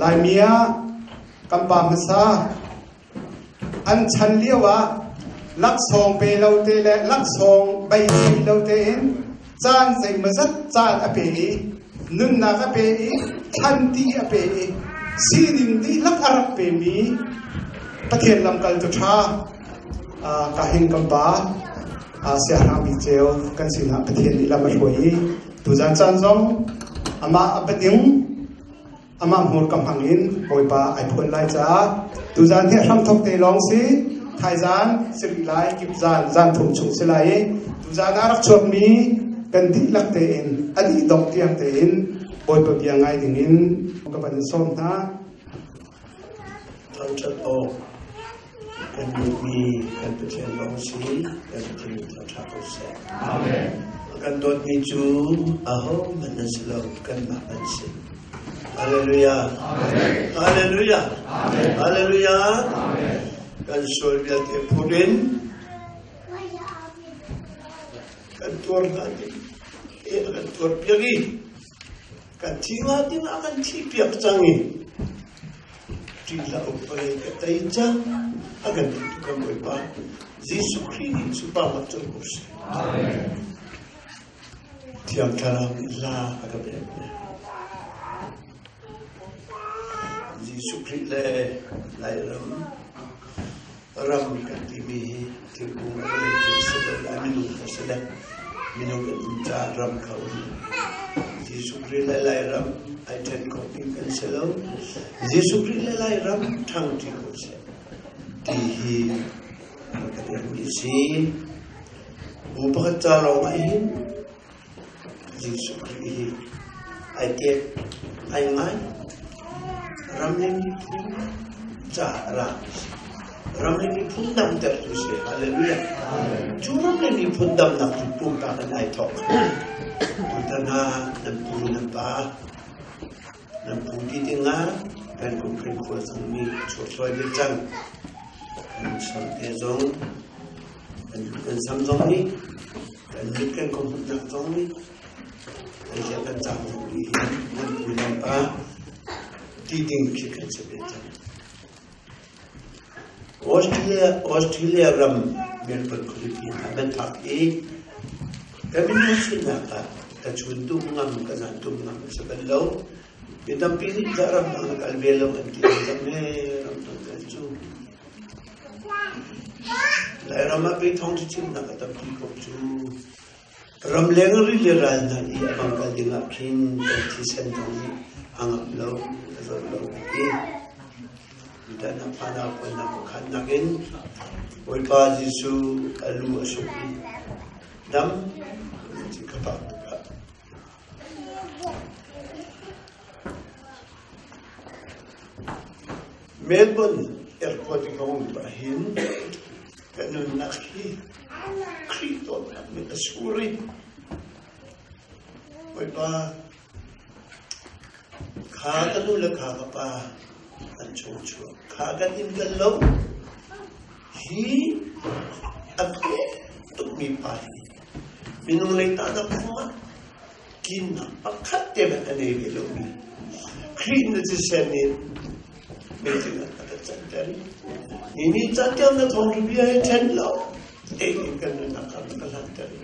Laimi ah kan pa hmasa an chan lio ah laksawng pe lo te le laksawng beisei lo tein caan zeimawzat caan a pe i nunnak a pe i thlanti a pe i sining dihlak a rak pemi Pathian lamkaltu ṭha ka hin kan pa siahrang bik ceu kan sinah Pathian nih lam a hruai i tuzan caan zong amah a biading amah hmurka hmang in Bawipa ai phuan lai caah tuzan hi a hramthok te lawng si thaizan si rih lai kip zan zan thum chung si lai i tuzan ah rak chuakmi kan dihlak tein a dih dongh tiang tein Bawipa bia ngai ding in ka van in sawm hna. Thangṭhat awk kan dawtmi kan Pathian lawng si kan Pathian thangṭhat ko seh. Amen. Kan dawtmi cu ahohmanh an si lo, kanmah an si. Hallelujah. Amen. Hallelujah. Amen. Hallelujah. Amen. Kan sual vialte phur in kan tuar hna ding e kan tuar piak i kan thi hnga ding ah kan thi piak cang i ṭih hlah u vawlei ka tei cang a kan ti tu kan Bawipa Jesuh Khrih nih supar cang ko seh. Thiang Thlarau nih hla a ka pek. Jesuh Khrih le Lairam ram kan timi hi thingkung a vawlei thil si lo lai minung ka si le minung kan um caah ram kha um. Jesuh Khrih le Lairam ai ṭhen kho ding kan si lo. Jesuh Khrih le Lairam ṭhangṭi ko seh ti hi ka dirmi si. Bu pakhat ca lawng ah hin Jesuh Khrih hi ai tet ai ngai. Ram le miphun ca ra ram le miphun damter tu si. Hallelujah. Cu ram le miphun damnak cu pumpak in ai thawk. Tutan ah nan pu nan pa nan pu ti dingah kan kum kan khua cangmi chuathluai ve cang. Kan sam te zong kan sam zong nih kan mit kan khuahmunnak zong nih kan sia kan cang zong nih hin nan pu nan pa ti ding khi kan si ve cang. Australia Australia ram Melbourne khualipi hna nan phak i ka minung sinak ah ka chun tum ngam ka zan tum ngam a si bal lo. Mi tampi nih dah ram dang na kal ve lo an ti cang ne ram dang kal cu. Lairam ah pei thawngṭha chimnak a tampi ko cu. Ramleng rili ral hna i a bang kal dingah khin kan thisen zong nih a ngamh lo, a zawt lo a ti. Tutan ah phanah puannak pakhat nakin Bawipa Jesuh a lu a suk i dam ti ka pak tikah Melbourne airport i ka um ahhin ka nunnak hi Khrih dawtnak nih a sur i Bawipa kha ka nu le kha ka pa an chung chuak kha kan inn kan lo hi a dawt tukmi pa hi minung lei tahnak phung ah Kinnak pakhat te hmanh a nei ve lomi Khrih na thisen nih meitling ah a ka canter i ni nih canter na thawng bia he ṭhen lo tein kan nunnak kha na ka hlanter i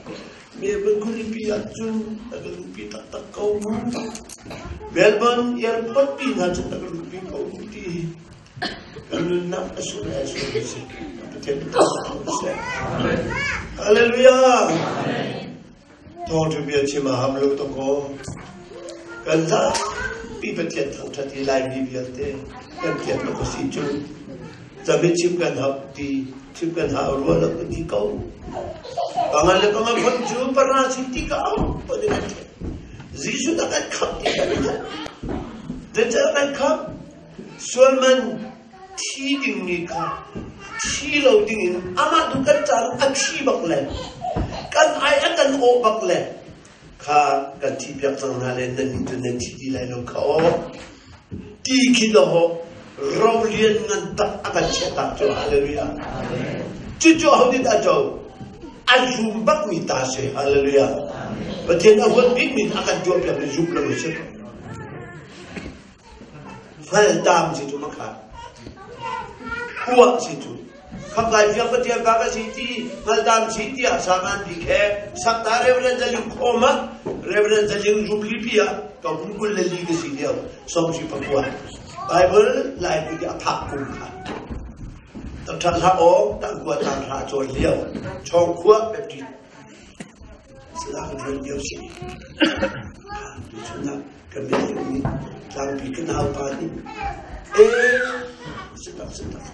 Melbourne khualipi ah cun na ka luhpi taktak ko mu. Melbourne airport pi hna cun na ka luhpi ko mu ti hi kan nunnak a sur ai sur si. Pathian tu seh. Hallelujah. Thawngṭha bia chim a ham lo tuk aw. Kan zapi Pathian thangṭhat i Laimi vialte kan thian tuk a si cu. Cami chim kan hap ti chim kan hau rua lo ka ti ko. Panga le panga phun cu para si ti ka au pa ding an thian. Jesuh na kan khamh ti kan hngalh. Zeicah kan khamh? Sualman thi dingmi kha thi lo dingin amah tu kan caah a thi bak le kan ai a kan awh bak le kha kan thi piak cang hna le nan nih cun nan thi ti lai lo kha aw ti khi dawh ro lian ngan tak a kan chiah tak cu hallelujah cucu aho nih dah co a zum bak mi ta si hallelujah Pathian a huat bik mi a kan tuah piak mi zum lo si. Hngaltam si cu makha. Uah si cu. Khamkai fiang Pathian fa ka si ti hngaltam si tiah sangan bik he sakta Reverend Zaling khawm ah Reverend Zaling Jubilee pi ah ka kum 24 ka si lio 94 Bible lai pi a phak kum kha Tangthat hlah aw tangkua tang hla cawn lio chawng khua Baptist sila kan ṭuan lio si. Tuchun ah kan mi nih tlangpi kan naupa nih ee sitak sitak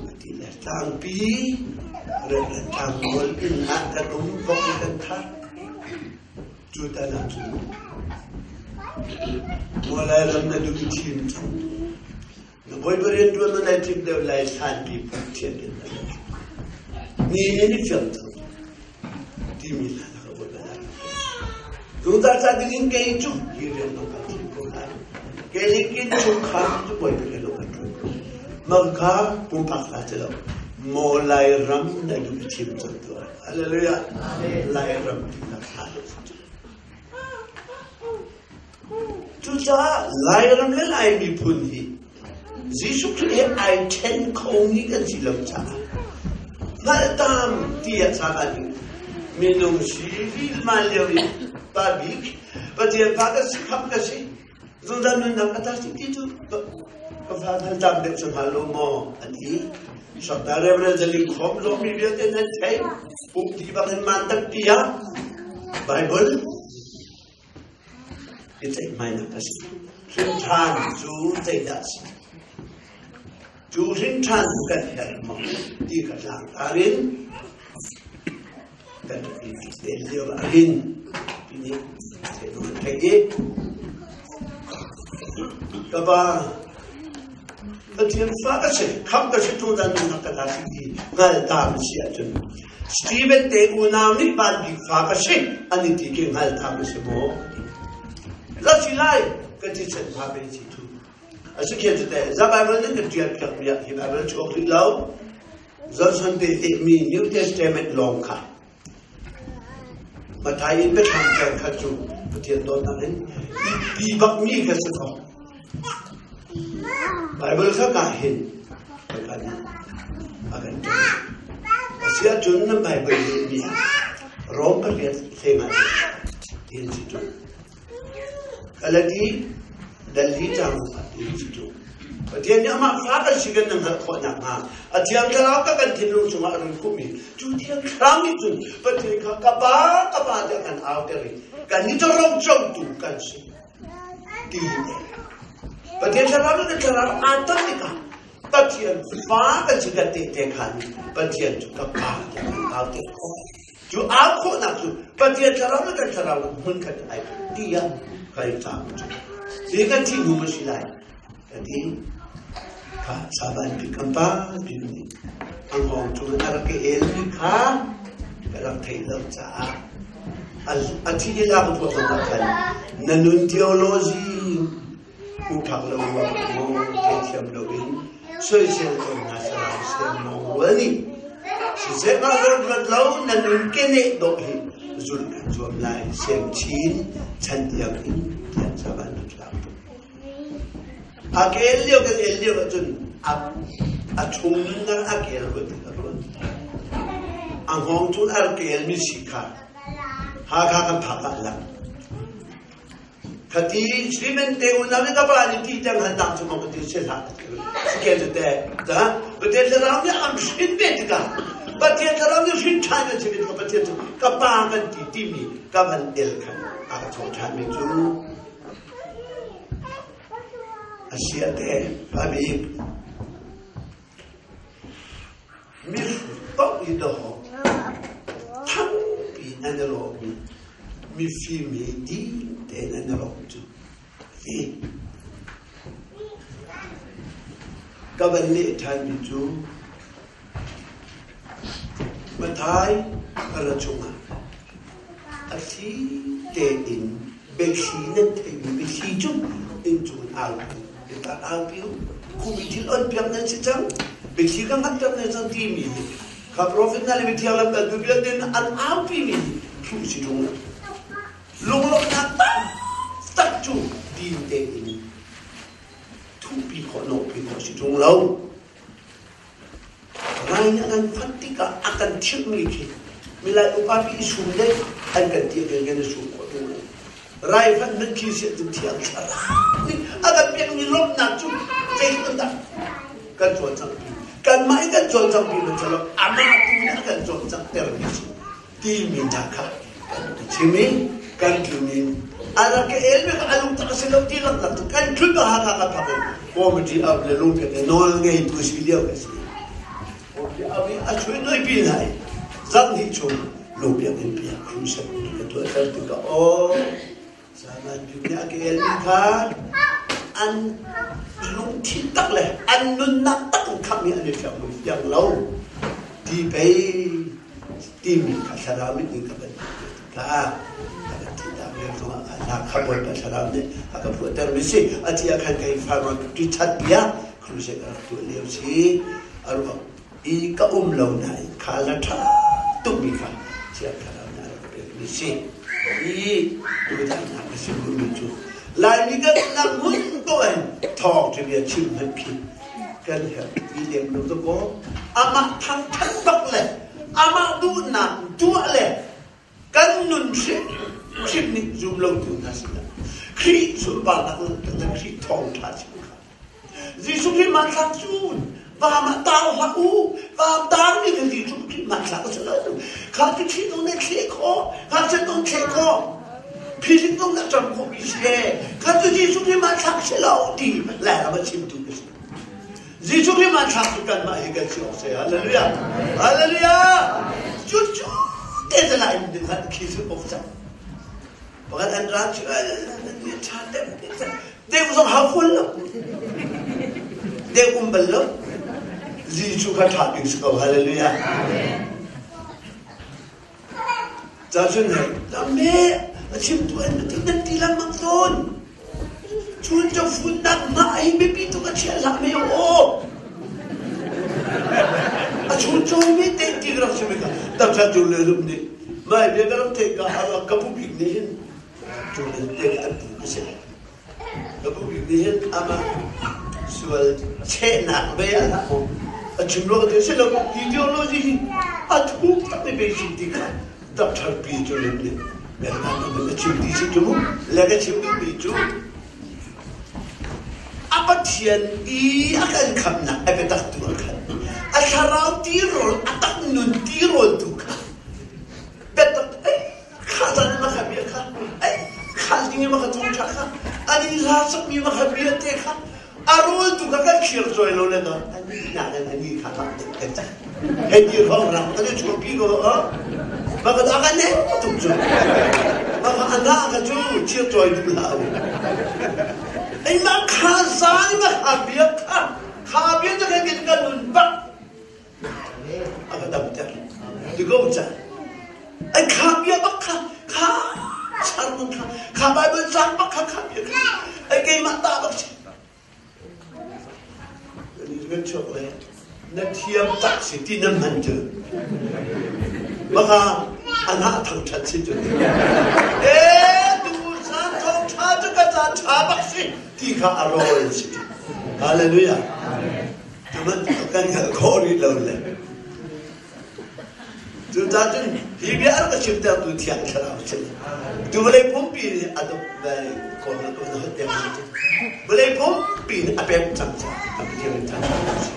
ati le tlangpi Reverend Tlang Nawl inn ah kan um vok kan thah. Cu tan ah cun maw Lairam na duh i thim cang. Na bawipa rian ṭuan na lai thim deuh lai hlanpi Pathian in na lai. Ni in i fiang cang timi hna na ka bawipa na Zungzal ca ding in kei cu hi rian lawng kan thim ko lai. Kei le kin chungkhar cu bawipa rian lawng kan ṭuan ko. Mang kha pumpak hla ci lo. Maw Lairam na duh i thim cang tuah. Hallelujah. Lairam tinak hla Cucaah Lairam le Lai miphun hi Jesuh Khrih he ai ṭhen khomi kan si lo caah hngalhtam tiah sangah nih minung si lilman lio i pa bik Pathian fa ka si kham ka si zungzal nunnak ka ta si ti cu ka fa hngalhtam deuh cu hnga lo maw an ti. Sakta Reverend Zaling Khom zong mi vialte nan theih pumti bak in man tampi ah Bible i ceihmainak a si. Hrinṭhan cu zeidah a si? Cu hrinṭhan kan herh maw ti kha tlangtar in kan i tel lio ah hin ti nih theih kan theih i ka pa Pathian fa ka si, khamh ka si, tutan nunnak ka ta si ti hngal ta na si ahcun Stephen te unau nih van bik fa ka si an i ti khi hngal ta na si maw? La si lai ka ti chan pha pe si thu. A si khian cu te za Bible nih kan tial piak mi ah hi Bible chuak rih lo. Johnson te te mi New Testament lawng kha Mathai in biathlam peng kha cu Pathian dawtnak in pi bak mi kha si ko. Bible kha ka hin kan a kan ṭem. A si ahcun na Bible lehmi ah Rom pariat hleng ah tin si cu. Kalati dalli cang tin si cu. Pathian nih amah fa kan si kan hngalh khawh nakhnga a Thiang Thlarau ka kan thinlung chungah a run khumh i cu Thiang Thlarau nih cun Pathian kha ka Pa, ka Pa tiah kan auter i kannih cu rocotu kan si ti Pathian Thlarau nih kan thlarau aa ton tikah Pathian fa kan si kan tehte khan Pathian cu ka Pa tiah kan auter khawh. Cu au khawhnak cu Pathian Thlarau le kan thlarau hmun khat ai tiah kai caam cu. Hi kan thih hnu ma si lai? Ka ti. Kha saban pi kan pa ti nih ang hong cung a rak ka el mi kha ka rak theih lo caah a thi i lak tuah zong ah khan na nun theology hmuhphak lo ruang maw theithiam loin soisel tawn hna saram sem mawng rual nih siseh mah ruat ruat lo na nun keneh dawh hi zulh kan zuam lai sem chin chan tiang in tiang saban rak a kel lio kan el lio ahcun a chung nunnak a kel ruat a ruat a hngawng cun a kel mi si kha Hakha kan phak ah lang Khati Stephen te unau nih ka pa nih ti tiang han tang cu ma ka ti si hlah si kel cu te ta Pathian thlarau nih am hrin ve tikah Pathian thlarau nih hrin ṭhan kan si ve tikah Pathian cu ka pa kan ti timi ka van el khan a ka thawh ṭhan mi cu a sia te pa bik Mihrut paoh i dawh thangpi in an i lawm i mifim hi din tein an i lawm cu a ti. Ka van leh ṭhanmi cu Mathai para chungah a thli tein biathli nan theihmi biathli cu inncung in aupi biatak aupi u khumi thil onpiak nan si cang biathli ka hngalhter nan cang timi hi kha profet hna le mithiang lamkaltu vialte an aupi mi hi hruh si ṭung lo lunglawmhnak taktak cu ti. fim tein thuhpi khawh hnawhpi khawh si ṭung lo. Rai nih a kan fat tikah a kan thirhmi khi milai upa pi i sum dei an kan ti ah kan i sum khawh ṭung lo. Rai fat hmanh khi siah cun thiang thlarau nih a kan pekmi lawmhnak cu zeitluk in dah kan cawlcanghpi. Kanmah in kan cawlcanghpi man lo amah tu nih a kan cawlcanghtermi si timi hna kha kan i chim i kan tlun in a rak ka el mi kha a lungtak a si lo ti langhnak cu kan tlun ka Hakha ka phak in committee up le lungpek le nawl ngeitu si lio ka si. Committee up i a chuih noi pi lai zarh hnih chung lungpiak in piak crusade ka tuahter tikah aw Zaman bik nih a ka elmi kha an lungthin tak le an nunnak tak in khamh hi an i fiang mui fiang lo ti pei timi kha thlarau mit in ka van kha ka van thihtak lio zongah kha hla kha Bawipa thlarau nih a ka phuahter mi si a ti ah khan kei farmer ti that bia crusade a rak tuah lio si a ruak i ka um lo nain kha la ṭha tukmi kha Thiang Thlarau nih a rak pek mi si. Hi tutan ka sim duhmi cu Laimi kan nak hmun ko in thawngṭha bia chim hmanh khi kan herh ti lem lo dakaw amah thangṭhat bak le amah duhnak tuah le kan nun hrim hrim nih zum lo tu hna sinah Khrih sunparnak le Khrih thawngṭha chim kha Jesuh Khrih hmanthlak cu vam ah tar hlah u. Vam tarmi kha Jesuh Khrih hmanthlak a si lo. Kha cu thli dong nih thleh khawh, ngakchia dong thleh khawh, phizik dong nih ṭam khawhmi si e. Kha cu Jesuh Khrih hmanthlak si lo ti Lairam a chimtu ka si. Jesuh Khrih hmanthlak cu kanmah hi kan si awk si. Hallelujah! Hallelujah! Cu cu te te lai in khan khi cu awk cang. Pakhat an ra cu an ṭha deuh deuh zong hau fual lo deuh um bal lo Jesuh kha ṭha bik si ko hallelujah ca cun hei lambe a chimtu an ti nan ti lengmang tawn chun cu funnak ma hi biapi tuk a chia hlah me aw a chun cawi mi te ti rak chim ka taksa tu le rum nih mai bia ka rak theih ka ka pu bik nih hin cu le te an pu ka si ka pu bik nih hin amah sual chehnak ve a hlah a chim lo ka si lo ideology hi a thuk tak mi be si ti kha doctor pi cu lim nih a chim ti si cu le ka chim duh mi cu A Pathian i a kan khamhnak a biatak tu a khan. A thlarau tirawl, a tak nun tirawl tu kha biatak ei kha zan ma kha bia kha ei kha ding ma kha thong tha kha ani la sak mi ma kha bia te kha a rawl tu kha kan thlir choi lo le no ani na kan ani kha ka kan cha hei ti rong rang kan chuah pi ko a ma ka da kan ne tuk cu ma ka ana ka cu thir choi du la ei ma kha zan ma kha bia kha kha bia te kan kan nun bak a ka dam ter ti ko cha ai kha bia bak kha kha char kha kha bible cang bak kha kha bia kha ai keimah ta bak si Na chuak le na thiam tak si ti nan hman cu baka an ha thangṭhat si cu e tu san thawngṭha cu ka ca ṭha bak si ti kha a rawl si hallelujah tu bantuk kan hngalh khawh rih lo le Cucaah cun hi bia a rak ka chimtertu Thiang Thlarau a si. Tu vawlei pumpi nih a duk kawl na hot deuh si cu. Vawlei pumpi nih a pemh cang caah a Pathian in thangṭhat a si.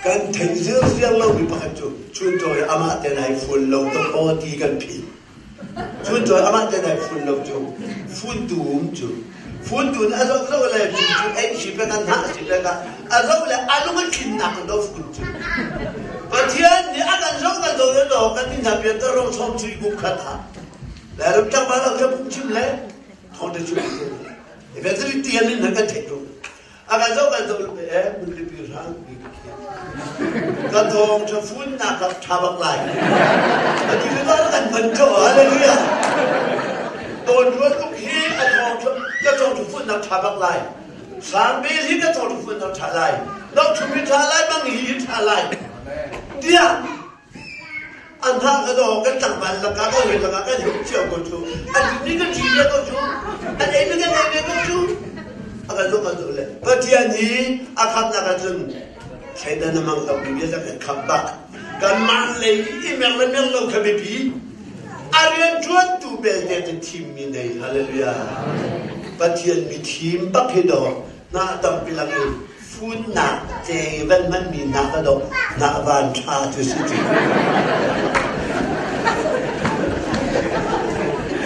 Kan theih zirziar lomi pakhat cu chuncaw hi amah te nai fun lo dawkaw ti kan philh. Chuncaw amah te nai fun lo cu funtu um cu funtu nih a zoh zoh le cu cu ei si pek ah hnah si pek ah a zoh le a lung a tlinnak in do fun cu Pathian nih a kan zoh kan zoh le do kan ti hna pian tar rong chom chui kum khat ah le rum tang ba lo kha phung chim le thong te chim evangelist tian in kan theih tu A kan zoh kan zoh e munlipi hrang bi ka khi. Ka thawng tha fun nak ah tha bak lai. A ti le kan man cho hallelujah. Tawn rual tuk hi a thawng tha ka thawng tha fun nak tha bak lai. Sang bel hi ka thawng tha fun nak tha lai. Nok thum hi tha lai bang hi tha lai. Tiah. An hna ka do kan tlangval lakah kan hawi lakah kan him cio ko cu. An ni kan ṭi ve ko cu. An ei mi kan ei ve ko cu. A kan zoh kan zoh le Pathian hi a khamnak ahcun thleidan a mang lo mi vialte kan khamh bak. Kanmah lei i mer le mer lo kha biapi. A rianṭuantu belte cu thimmi nei. Hallelujah. Pathian mi thim bak hi dawh na tampi lak in funnak ce van hmanmi na ka dawh na van ṭha cu si cu.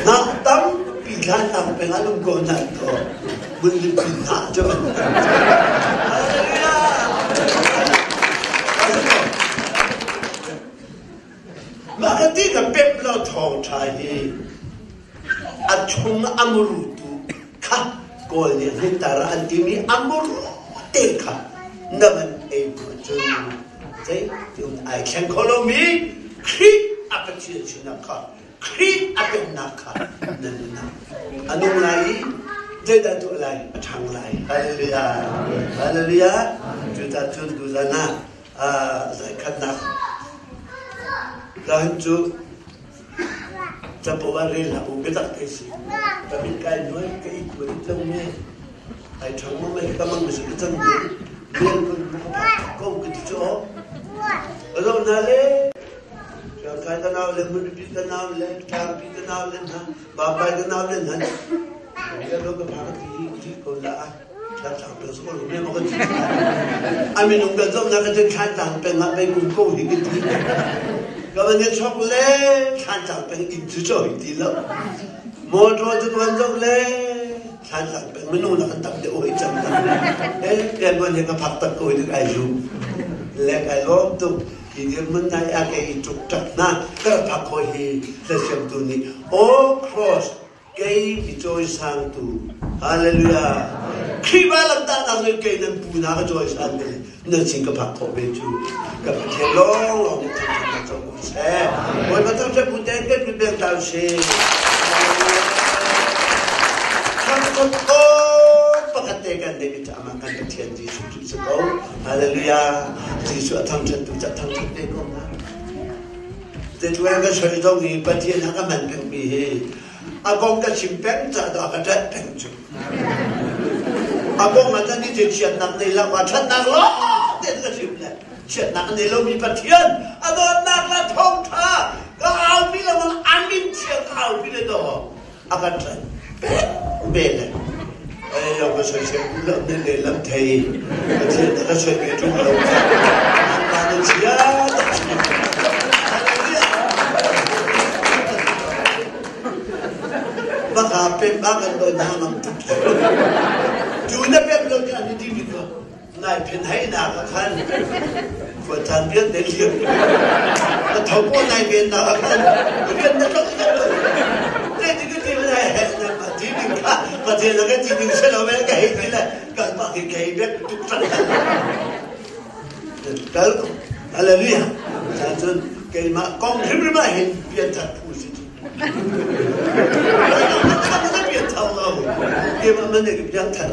Na tampi thlan nak peng ah lung ko na to bunlipi na cu van Hallelujah. Mah ka ti ka pep lo thawngṭha hi a chung a muru tu kha Kawl nih hlintar an timi a muru te kha na van ei bu cun zei tiun ai thleng kho lomi Khrih a Pathian sinak kha Khrih a pennak kha na nun ah a nung lai i zeidah tuah lai a ṭhang lai. Hallelujah. Hallelujah. Cucaah cun tuzan ah Zaikhatnak Zahan cu capo ah rel hlah u biatak te si. Ka mit kai nuai ka it ma it lo me ai ṭhang ma mei ka mang si ka cang me rian kun ka phak ko ka ti cu a zo na le Kai ka nau le Munpi ka nau le Tlangpi ka nau le hna Babai ka nau le hna rian lo ka phak ti ti ko la A minung kan zohnak ah cun thlantlang peng ah pei kum ko hi ka ti. Ka van i chok le thlantlang peng inn cu caw hi ti lo. Motor cu ka van zoh le thlantlang peng minung nak an tam deuh hoi cang. Eh, pian hi ka phak tak ko hi ai zum. Le kai lawm tuk. Hi dirhmun nai a ke i tuk tak hna ka phak ko hi hlasiamtu nih Oh cross Kei mi cawisangtu Hallelujah Khrihfa lamtahnak nih kei nan pu hna ka cawisan ve nan sin ka phak khawh ve cu ka Pathian lawnglawng nih thangṭhatnak co ko seh Bawipa thangṭhat bu tein kan mit beng hlah usih Thangṭhat awk pakhat te kan neih i amah kan Pathian Jesuh Khrih si ko Hallelujah Jesuh a thangṭhattu ca thangṭhat ve ko hna Zeituan ka soi zong hi Pathian a ka hman pengmi hi a kong ka chim peng ca dah ka ṭanh peng cu. A kong ah cun ti chiatnak nei lo ah ṭhatnak lawng te ka chim le chiatnak nei lomi Pathian a dawtnak le thawngṭha ka aupi lengmang a min thiang ka aupi le daw a kan ṭanh peng ve le ai lo ka soisel lam ne le lam thei Pathian ka soi ve ṭung lo pa na chia Baka pem ba kan do na ngam tuk tu na pem lo ti an ti mi ko nai phin hai na ka khan khua chan bian ne liam na tho po nai ven na ka khan rian na tlok tlok te ti ti na he na pa ti ding kha pa te na ka ti ding se lo ve ka hei ti le kan pa ki kei bek tuk trak kal hallelujah cha cun keimah kong hrimhrim ah hin pian that phu si cu pian thau lo keimah man nih pian that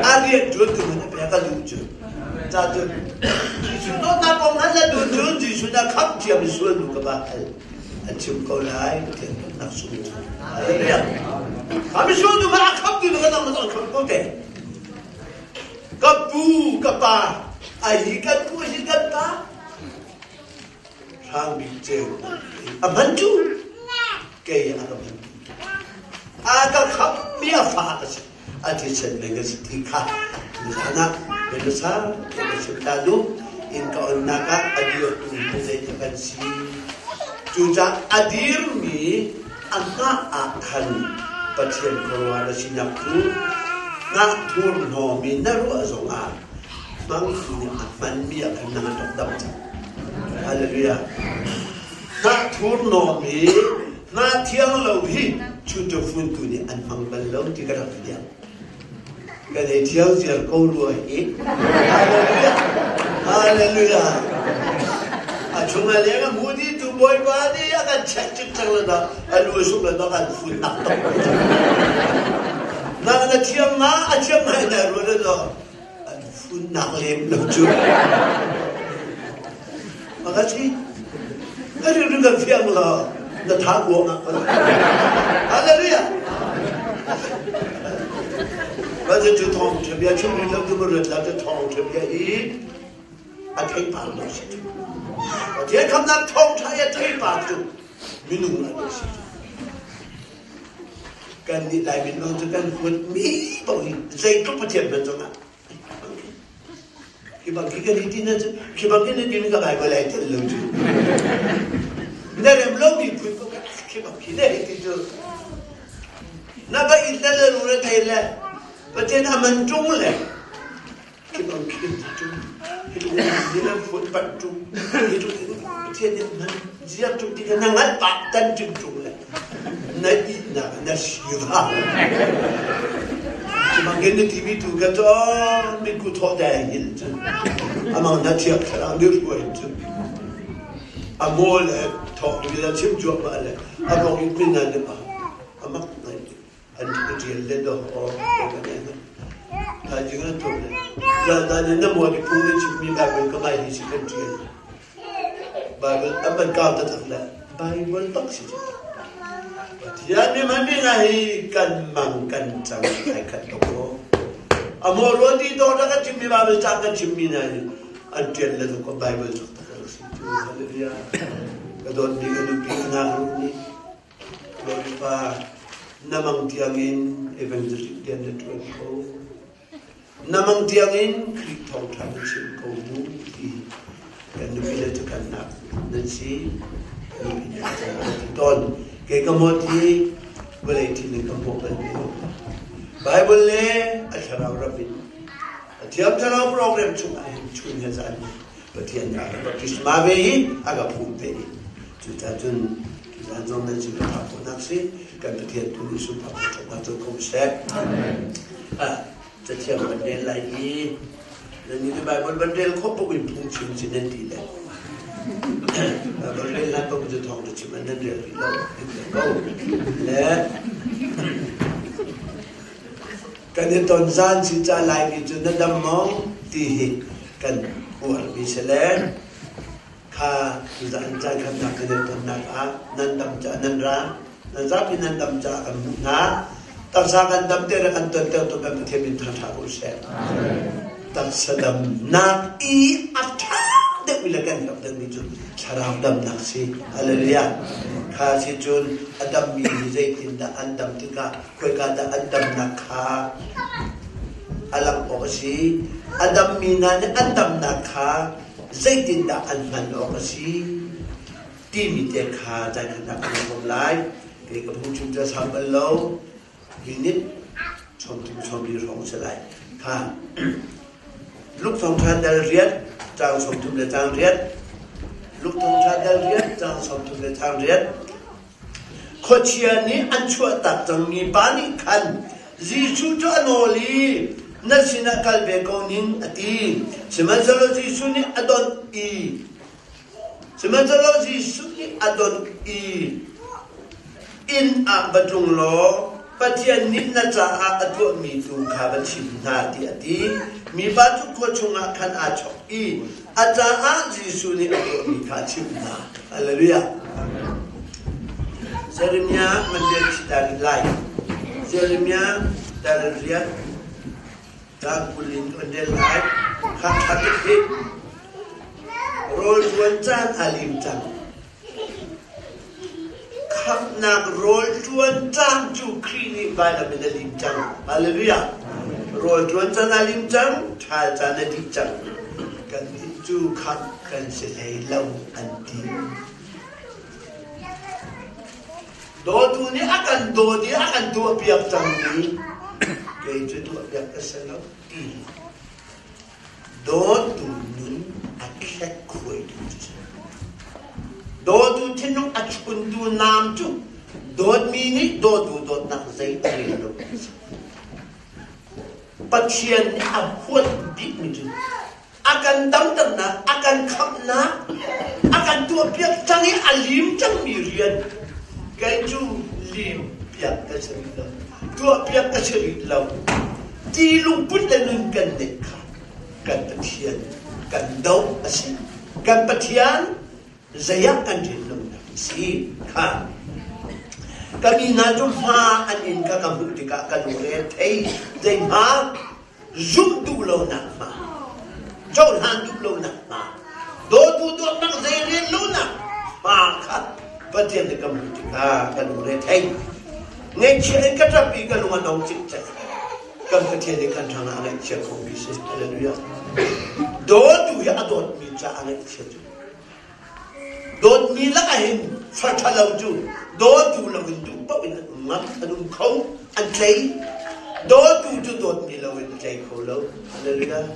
a rian ṭuan tu man a ka duh cu ca cun Jesuh dawtnak kong han le duh cun Jesuh na khamh thiam i sual nu ka ba hal an chim ko lai Pathian dawtnak sung cu hallelujah khamh sual nu ma a khamh tu ka nang ma khamh ko te Ka pu, ka pa, a hi kan pu hi kan pa. Hrang bik ceu a hman cu kei a ka hman. A ka khap mi a fa ka si. A thisen me ka si ti kha. Tuzan ah Belusa ka chim ta duh in ka onnak ah a dirtu hi zeidah kan si. Cucaah a dirmi a hngah ah khan Pathian khuaruah na sinak cu ngah thurhnawmi na ruah zongah hmangtu nih a hmanmi ah khan nang an rak dam cang. Hallelujah. Hnah thurhnawm hi hnah thiang lo hi chuncaw funtu nih an hmang bal lo ti ka rak fiang. Kan ei thiang ziar ko rua hi. Hallelujah. Hallelujah. A chung a leng a mu di tu Bawipa nih a kan check cikcek le dah a lu suk le dah kan fun tak tak. Na na thiam nga a thiam ngai na ruah le dah an fun nak lem lo cu. Makasih. Ka rilru kan fiang lo. Na tha kuang ah. Hallelujah. Ba cu thawng ṭha bia chim rih lo tu ma ruat la cu thawng ṭha bia hi a theipar lo si cu. Pathian khamnak thawng ṭha i a theipar cu minung an si cu. Kan nih Lai minung cu kan huat mi paoh hi zeitluk Pathian hmanh zongah Khi bang khi kan i ti na cu khi bang khi na ti mi ka Bible ai tel lo cu. Na rem lo mi phun ko khi bang khi na ti cu. Na ba i le le ru le thei le Pathian a man ṭung le khi bang khi ti ṭung hi tu ni na phun pat ṭung hi tu Pathian nih man ziak ṭung ti ka na ngal pa tan ṭung ṭung le na ihnak na siva Cumangin na timi tu ka cu mitku thawh dai hin cun amang na thiak thlarau nih hruai cun a maw le thawk ni la chim cuahmah le a rong in min nan pa amak ngai an ṭial le do o ka ne ka jing an to le za da ni na mo ni phung ni chim mi Bible ka mai hi si kan ṭial Bible an ban kau taktak le Bible bak si cu. Pathian nih man mi hi kan mang kan cang ai khat tuk ko. A maw ruan ti to ta kan chim mi Bible cang kan chim mi na hi an ṭian le ko Bible taktak a si cu. Hallelujah. Ka dawt mi ka nupi ka ngaknu nih Bawipa na mang tiangin evangelist rian na ṭuan ko. Na mang tiangin Khrih thawngṭha na chim ko mu ti kan nupi le cu kan nak nan si nupi le cu an ti tawn. Kei ka mawt hi vawlei thil in ka hmuh bal ve lo. Bible le a thlarau ram in a thiam thlarau program chungah hin chun he zan Pathian nih a ka baptisma ve i a ka phum ve i cucaah cun tuzaan zong nan sin ka phak khawhnak si kan Pathian tu nih sunpak ṭhatnak cu ko seh. Cathiang kan rel lai i nan nih Bible van rel khawh paoh in phungchim si nan ti le Bible rel hlan paoh cu thawng na chim an nan rel rih lo ko le Kan i ton zan si ca Laimi cu na dam maw ti hi kan uarmi si le kha tuzaan caan khamnak kan i tonnak ah nan dam ca nan ra nan zapi nan dam ca kan hmuh hna taksa kan dam te le kan ton ter tu kan Pathian min thangṭha ko seh taksa damnak i a ṭha deuhmi le kan herh deuhmi cu thlarau damnak si hallelujah kha si cun a dammi hi zeitindah an dam tikah khoika dah an damnak kha a langh awk a si? A dammi hna nih an damnak kha zeitindah an hman awk a si? Timi te kha zaikhatnak kan bawm lai. Kei ka phungchim cu a sau bal lo. Minute 30 40 hrawng si lai. Kha Luke thawngṭha dal riat, caang 30 le caang riat. Luke thawngṭha dal riat, caang 30 le caang riat. Khuachia nih an chuahtak cangmi pa nih khan Jesuh cu a nawl i na sinah kal ve ko ning a ti. Sihmanhsehlaw Jesuh nih a donh i Sihmanhsehlaw Jesuh nih a donh i inn ah va tlung law Pathian nih na caah a tuahmi tu kha va chim hna tiah a ti. Mipa cu khua chungah khan aa chok i a caah Jesuh nih a tuahmi kha a chimh hna. Hallelujah. Jeremiah mandir chita lai. Jeremiah dal riat caan kulin kan rel lai. Kha ṭha tuk hi. Rawl ṭuan caan a lim cang. Khamhnak rawl ṭuan caan cu Khrih nih vailam in a lim cang. Hallelujah. Rawl ṭuan caan a lim cang, ṭhal caan a dih cang. Kannih cu khamh kan si hlei lo an ti. Dawtu nih a kan dawt i a kan tuahpiak cangmi kei cu tuahpiak ka si lo ti. Dawtu nun a khekkhuaitu cu si. Dawtu thinlung a chuntu naam cu dawtmi nih dawtu dawtnak zei a rel lo. Pathian nih a huat bikmi cu a kan damternak, a kan khamhnak, a kan tuahpiak cang i a lim cangmi rian kei cu lim piak ka si rih lo, tuahpiak ka si rih lo. Ti lungput le nun kan neih kha kan Pathian kan doh a si. Kan Pathian zei ah kan rel lo. Si kha ka mi hna cu hma an in kha ka hmuh tikah ka lungre a thei. Zei hma? Zumh duh lonak hma, cohlan duh lonak hma, dawtu dawtnak zei rel lonak hma kha Pathian nih ka hmuh tikah ka lungre a thei. Ngaihchia in ka ṭap i ka lung a no cikcek. Kan Pathian nih kan hrangah a ngaihchia khomi si. Hallelujah. Dawtu hi a dawtmi caah a ngaihchia cu. Dawtmi lakah hin fa ṭhalo cu dawtu loin duh paoh in an um ngam, an um kho, an tlei. Dawtu cu dawtmi loin a tlei kho lo. Hallelujah.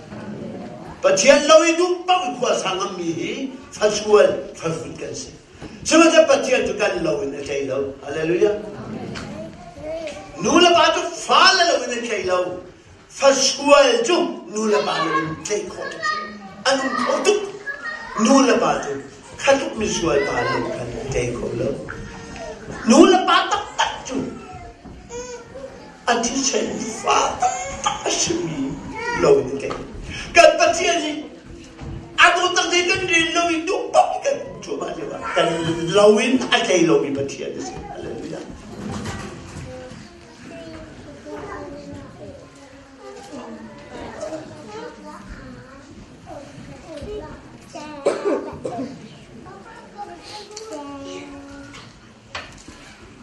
Pathian lo i duh paoh in khua sa ngammi hi fa sual, fa hrut kan si. Sihmanhsehlaw Pathian cu kan lo in a tlei lo. Hallelujah. Nu le pa cu fale lo in an tlei lo. Fasual cu nu le pa lo in tlaih khawh tuk an um kho tuk. Nu le pa cu kha tluk misual pa lo khan a tlei kho lo. Nu le pa taktak cu a thisen fa taktak a simi lo in a tlei. Kan Pathian hi a dawt tak kan rel lo i duh paoh kan cuahmah lio ah kan lo in a tlei lomi Pathian a si. Hallelujah.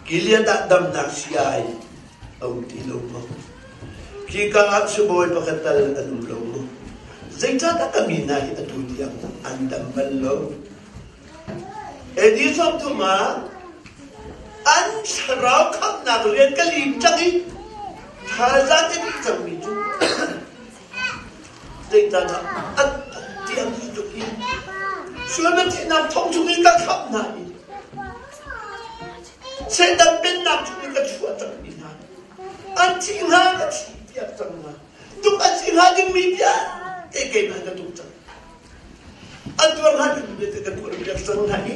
Gilead ah damnak sii-ai a um ti lo maw? Khika ah sibawi pakhat tal an um lo maw? Zeicahdah ka mi hna hi atu tiang an dam bal lo? AD 30 ah an thlarau khamhnak rian ka lim cang i thazaang ka dih cangmi cu zeicahdah an tiang hi tluk hi sual na thihnak thong chungin ka khamh hna i Satan pennak chungin ka chuah cangmi hna an thi hnga ka thi piak cang hna tuk an si hnga dingmi vialte keimah ka tuk cang. An tuar hnga dingmi vialte ka tuar piak cang hna i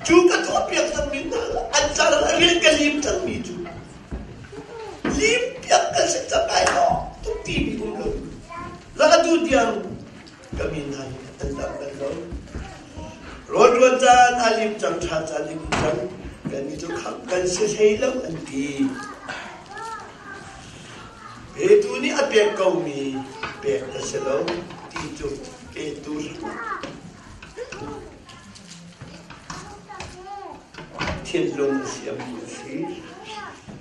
cu ka tuah piak cangmi hna an caah a rian ka lim cangmi cu lim piak kan si cang ai maw tuk timi um lo. La atu tiang ka mi hna hi an dam bal lo. Rawl ṭuan caan a lim cang ṭha caan lim cang kan i cu khamh kan si hlei lo an ti. Petu nih a pek komi pek a si lo ti cu petu thinlung a siammi a si.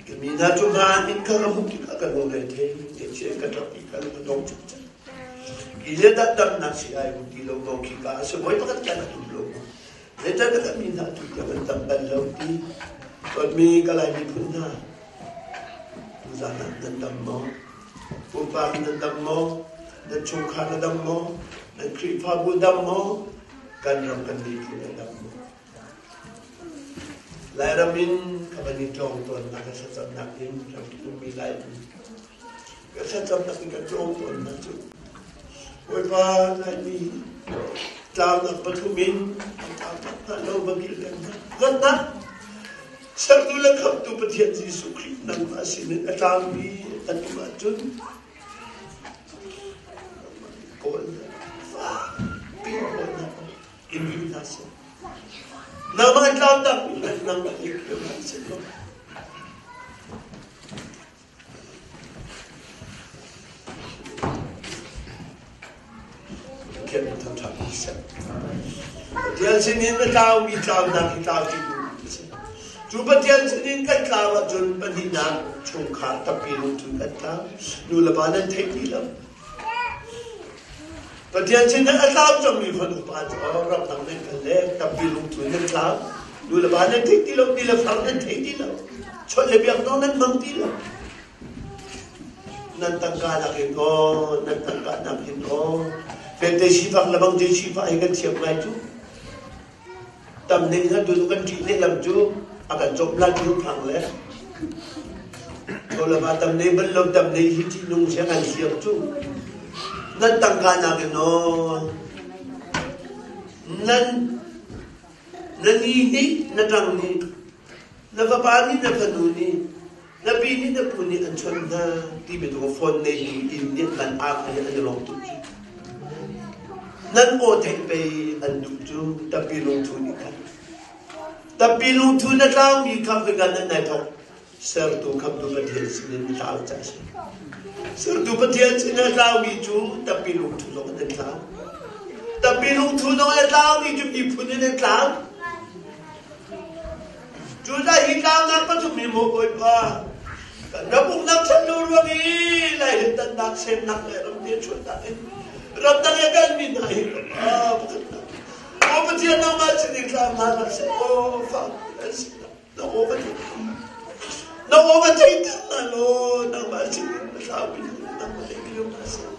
Ka mi hna cu hmaan in ka hmuh tikah ka lung re thei, ka ka ṭap i ka lung a dong cikcek. Hi le damnak si ai um ti lo ko khi ka a si voi pakhat kan um lo. Zeitan ka mi hna tu tiang an dam bal lo ti. Dawtmi ka Lai miphun hna, tuzaan ah nan dam maw? Pumpak nan dam maw? Nan chungkhar na dam maw? Nan Khrihfabu dam maw? Kan ram kan miphun a dam maw? Lairam in ka van i tlawng tawnnak ka thlacamnak in ramkip ummi Laimi ka thlacamnak in ka tlawng tawnnak cu Bawipa Laimi tlaunak pathum in an tlau tak hna lo va kilven hna. Hngatnak sertu le khamhtu Pathian Jesuh Khrih nangmah sinin a tlangmi an um ahcun kawl fakpi kawl hna in ring hna seh. Nangmah tlau takmi nangmah nih kir hna seh law. Pathian nih thangṭhat ko seh. Pathian sinin a tlaumi tlaunak hi tlau ti duhmi a si. Cu Pathian sinin kan tlau ahcun pahnihnak chungkhar tampi lungthin kan tlau. Nu le pa nan thei ti lo. Pathian sinin a tlau cangmi fanu pa cu ramdang nan kal le tampi lungthin nan tlau. Nu le pa nan thei ti lo, ti le far nan thei ti lo. Chawnh le biak zong nan hmang ti lo. Nan tangka nakin aw, nan tangka nakin aw. Fete sifak le bang te sifak hi kan thiam ngai cu. Tam ning han tu kan ṭih lehlam cu a kan cawm la cu phang le. Tholama tam nei bal lo tam nei hi ṭih nung siang an thiam cu. Nan tangka nakin aw. Nan na ni nih na ṭang nih na fapa nih na fanu nih na pi nih na pu nih an chawnh hna ti bantuk phone neitu inn nih nan ak i an i lawm tuk cu. Nan aw theih pei an duh cu tappi lungthu nih khan. Tappi lungthu na tlaumi kha khoika nan nai thawk? Sertu khamtu Pathian sinin na tlau ca a si. Sertu Pathian sin a tlaumi cu tappi lungthu zong an tlau. Tappi lungthu zong a tlaumi cu miphun in an tlau. Cucaah hi tlaunak pathum hi maw Bawipa, kan ram uknak ṭhat lo ruang i lailentannak semnak le ramte chuahnak in ramdang i a kalmi hna hi pakhatnak Aw Pathian, nangmah sin i tlau hna hlah seh, aw fak an si na aw ka theih na aw ka theihter hna law nangmah sin in na tlaumi nangmah lei kir hna seh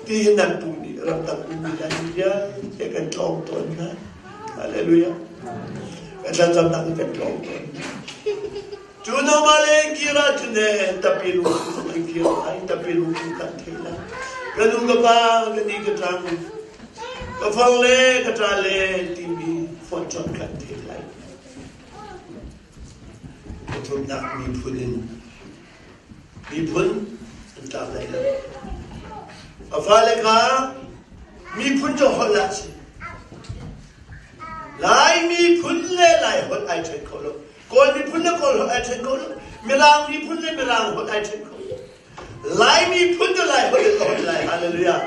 ti hi nan pu nih ramdang ummi Laimi vialte kan tlawng tawn hna. Hallelujah. Kan thlacamnak in kan tlawng tawn. Cu noma le kira cu ne tapi lu kan kir lai, tapi lu kan thei lai. Ka nu ka pa ka ni ka tang ka fang le ka ṭa le timi phone chon kan thei lai. Pathumnak miphun in miphun an tlak lai lo. A fale kha miphun cu holh ah si. Lai miphun le Lai holh ai ṭhen kho lo. Kawl miphun le Kawl holh ai ṭhen kho lo. Mirang miphun le Mirang holh ai ṭhen kho lo. Lai miphun cu Lai holh in ka holh lai. Hallelujah.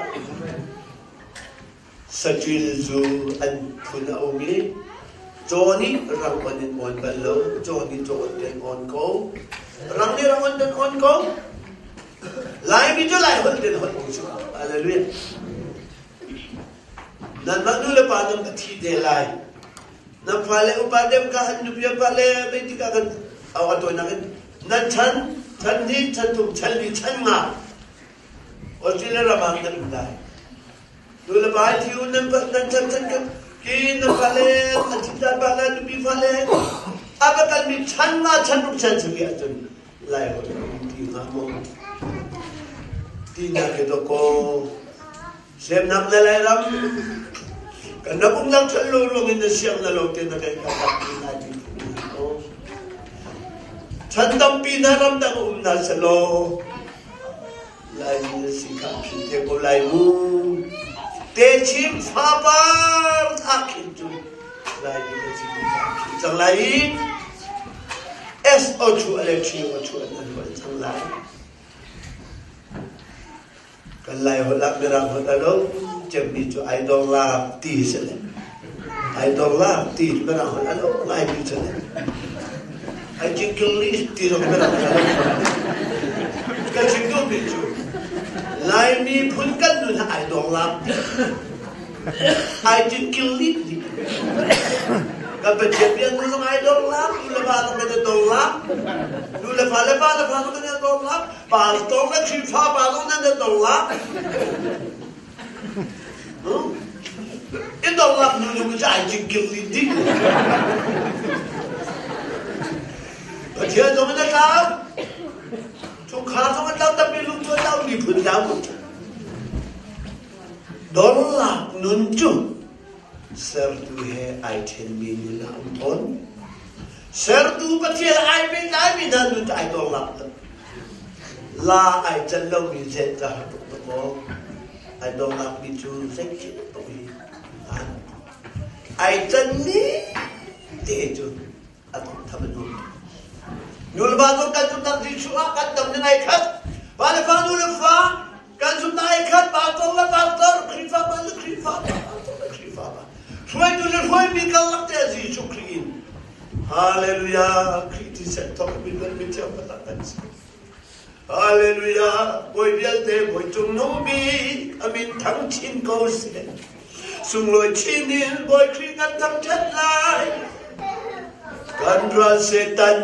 Saṭil cu an phun a um i caw nih rang on in awn bal lo, caw nih caw on ten awn ko, rang nih rang on ten awn ko. Laimi cu Lai holh ten holh ti si. Hallelujah. Nanmah nu le pa nan ka thi te lai. Nan fale upa dem ka an nupi an fale mei tikah kan au a tawinak in nan chan chan hnih chan thum chan li chan nga Australia ram ah nan um lai. Nu le pa thi u nan nan chan chan kan ki na fale an thi tan pa le nupi fale a va kan mi chan nga chan ruk chan simi ahcun lai holh um ti hnga maw ti na ke to ko semnak le lai ram kan ram umnak chan lo ruang in na siang na lo te na kai ka tak ti lai ti chan tampi na ram dang um na selo Laimi na si kha an philh te ko lai mu. Techim fapar ah khin cu Laimi na si kha an philh cang lai i S o chu a le T o chu an an holh cang lai. Kan Lai holh ah Mirang holh a lo cemmi cu ai dor lak ti si le. Ai dor lak ti Mirang holh a lo ngai mi si le. Ai English ti zong Mirang holh a lo. Ka chim duhmi cu Laimi phun kan nun ah ai dor lak ti. Ai English ti. Kan Pathian bia nu zong ai dor lak, nu le va zong kan i dor lak, nu le fa le pa le fa zong kan i dor lak, pastor le Khrihfa pa zong nan i dor lak. I dor lak nu nu cu ai cingkil dih dih. Pathian zong in a tlau. Chungkhar zong a tlau, tampi lung cu a tlau, miphun tlau ko. Dorlak nun cu sertu he ai ṭhenmi nun a um tawn. Sertu Pathian ai pehtlaimi hna nun cu ai dorlak lo. La ai can lomi zen ca har tuk tuk maw? Ai dorlakmi cu zeikhin paoh hi ai canmi te cu a thawngtham a nuam tuk. Nu le va zong kan zumhnak Jesuh ah kan dam ning ai khat. Pa le fa, nu le fa kan zumhnak ai khat. Pastor le pastor, Khrihfa pa le Khrihfa pa, pastor le Khrihfa pa. Hruaitu le hruaimi karlak te ah Jesuh Khrih in. Hallelujah! Khrih thisen thawk in min mi thiang taktak kan si. Hallelujah! Bawi vialte Bawi cungnung bik a min thang chin ko seh. Sunglawi chin in Bawi Khrih kan thangṭhat lai. Kan ral Satan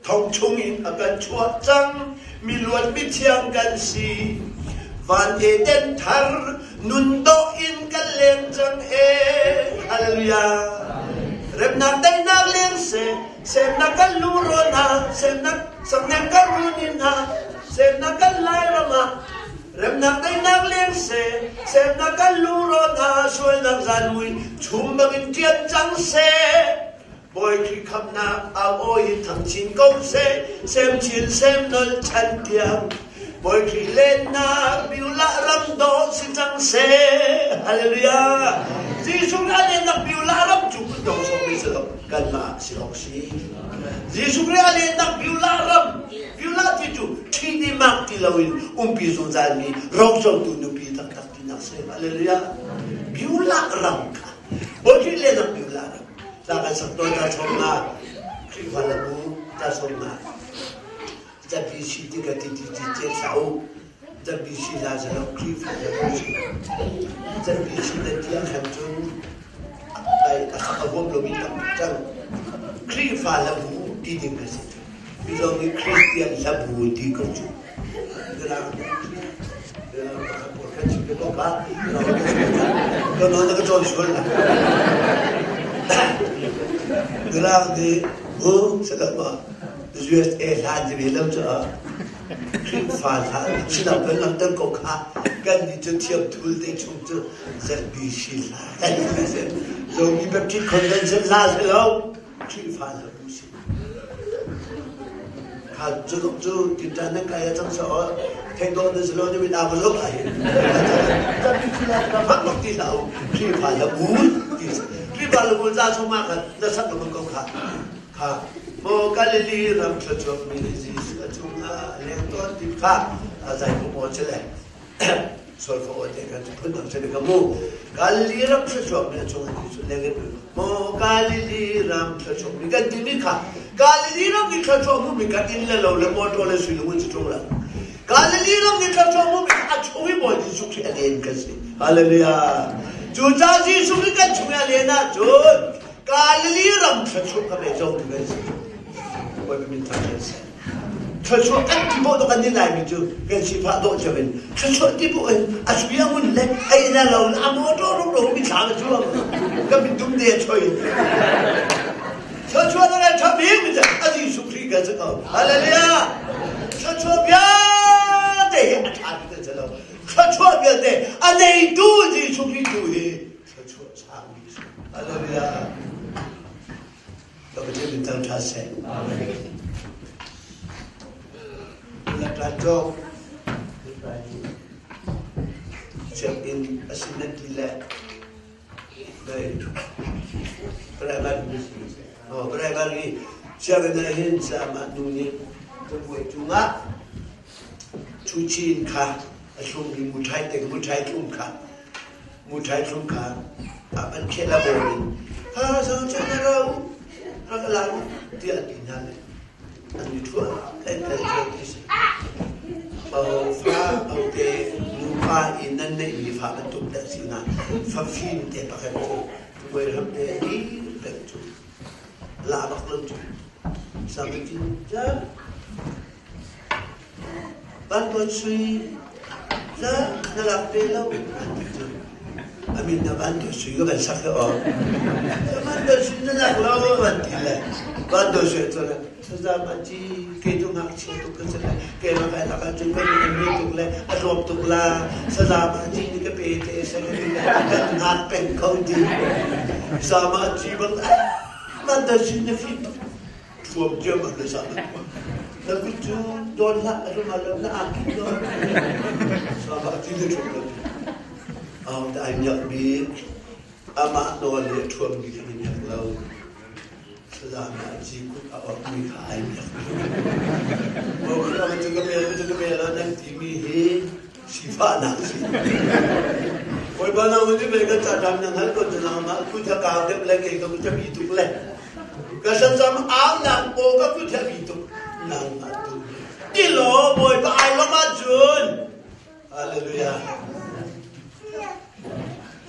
thong chung in a kan chuah cang. Mi luat mithiang kan si. Van Eden thar nun dawh in kan leng cang e. Hallelujah. Remnak daihnak leng seh. Semnak kan lungrual hna, semnak saknem kan runin hna, semnak kan Lairam ah remnak teinak leng seh, semnak kan lungrual hna, sualnak zanmui chum bangin ṭian cang seh. Bawi Khrih khamhnak au aw in thang chin ko seh, sem chin sem nol chan tiang. Bawi Khrih lennak biulah ram dawh si cang seh. Hallelujah. Jesuh a lennak biulah ram cu phun dong sawm mi si lo. Kanmah si awk si. Jesuh Khrih a lehnak Beulah ram, Beulah ti cu ṭhi ti mak ti loin umpi zungzalmi rocotu nupi taktak tinak si. Hallelujah. Beulah ram kha. Bawi Khrih lehnak Beulah ram. Ta kan sak tawn ta chom nga. Khrihfa lamu ta chom nga. ZBC ti ka ti ti ti te thlau. ZBC la zalo Khrihfa lamu si. ZBC na ti ah khan cun a huam lomi tam cang. Khrihfa lamu ti ding ka si. Mizo nih Christian hlabu ti ko cu. Mirang nih bu salama USA hlan ti ve lo caah Khrihfa hlan sinah kan langhter ko kha kan nih cu thiam thul te chung cu ZBC hla kan ti Zomi Baptist Convention hla si lo Khrihfa hlabu si. Kha cu cu tinṭan nan kai cang sa aw thei dawh na si lo na mit aa ka zok ah hin. Ka fak bak ti hlah u. Khrihfa hlabu ti Khrihfa hlabu za chung ma khan na sak lengmang ko kha. Kha maw Galilee ram thluachuak mi Jesuh a cungah leng tawn ti kha a zai ko maw chile. Solfa aw te kan phun dang se ka mu. Galilee ram thluachuak mi a cung ah Jesuh leng in maw Galilee ram thluachuak mi kan ti mi kha Galilee ram ni thluachuak mu mi kan inn le lo le motor le sui le cu chung la. Galilee ram ni thluachuak mu mi a chung i Bawi Jesuh Khrih a len kan si. Hallelujah. Cu ca Jesuh Khrih kan chung i a len ahcun Galilee ram thluachuak ka pe zo tu kan si. Bawipa min thang kan si. Thluachuah kan ti bawh kan ni Laimi cu kan sifah dawh cio in thluachuah ti bawh in a sui a ngun le a inn a lo a motor rum rum mi thla ka chuak ka mit dum de choi thluachuah na ngai tha bik mi a Jesuh Khrih kan si ko hallelujah thluachuah vialte hi a tha bik kan si lo thluachuah vialte a neitu Jesuh Khrih tu hi thluachuah sang bik si hallelujah Ka Pathian min thangṭhat seh. La cawk sianginn a si nan ti le private i sianginn ah hin sama nu nih cabuai cungah chuchin kha a thlummi muṭhai te muṭhai thlum kha muṭhai thlum kha a an khel a bawl in ha sang chen na ra u rak la u tiah an ti hna le an i ṭhuam le tel ti si Pau fa pau te nupa i nan neihmi fa bantuk dah si na fa fim te pakhat cu tuai ram te hi pek cu la bak lo cu sang cin ca Van Sui na na lak te lo an ti cu. A min na Van Sui ka van sak aw. Van Sui na lak lo an ti le. Van Sui cu le saza ma ci ke cu ngakchia tuk ka si le ke ma kai lak ahcun ka min a tuk le a tlawm tuk la saza ma ci ni ka pe te sa ka ti le kan ngak peng kho ti. Sa ma ci bang Van Sui na fit tuk Thuam diam ah na zah na kut cu dawn hlah a rum lo na angki dawn sama ti le thuam lo au ta ai miak bik amah nawl le thuam mi kha miak lo salama ci kut a or mi kha ai miak mo kha ma chu ka pe ma chu ka pe lo nan ti mi hi sifahnak si Bawipa na mun ni ka ca dam nang hal ko na ma ku tha ka dem le ke ka ku cha bi tuk le Ka sazam aunak aw ka kut he bi tuk nangmah tu ti law Bawipa ai lawm ahcun Hallelujah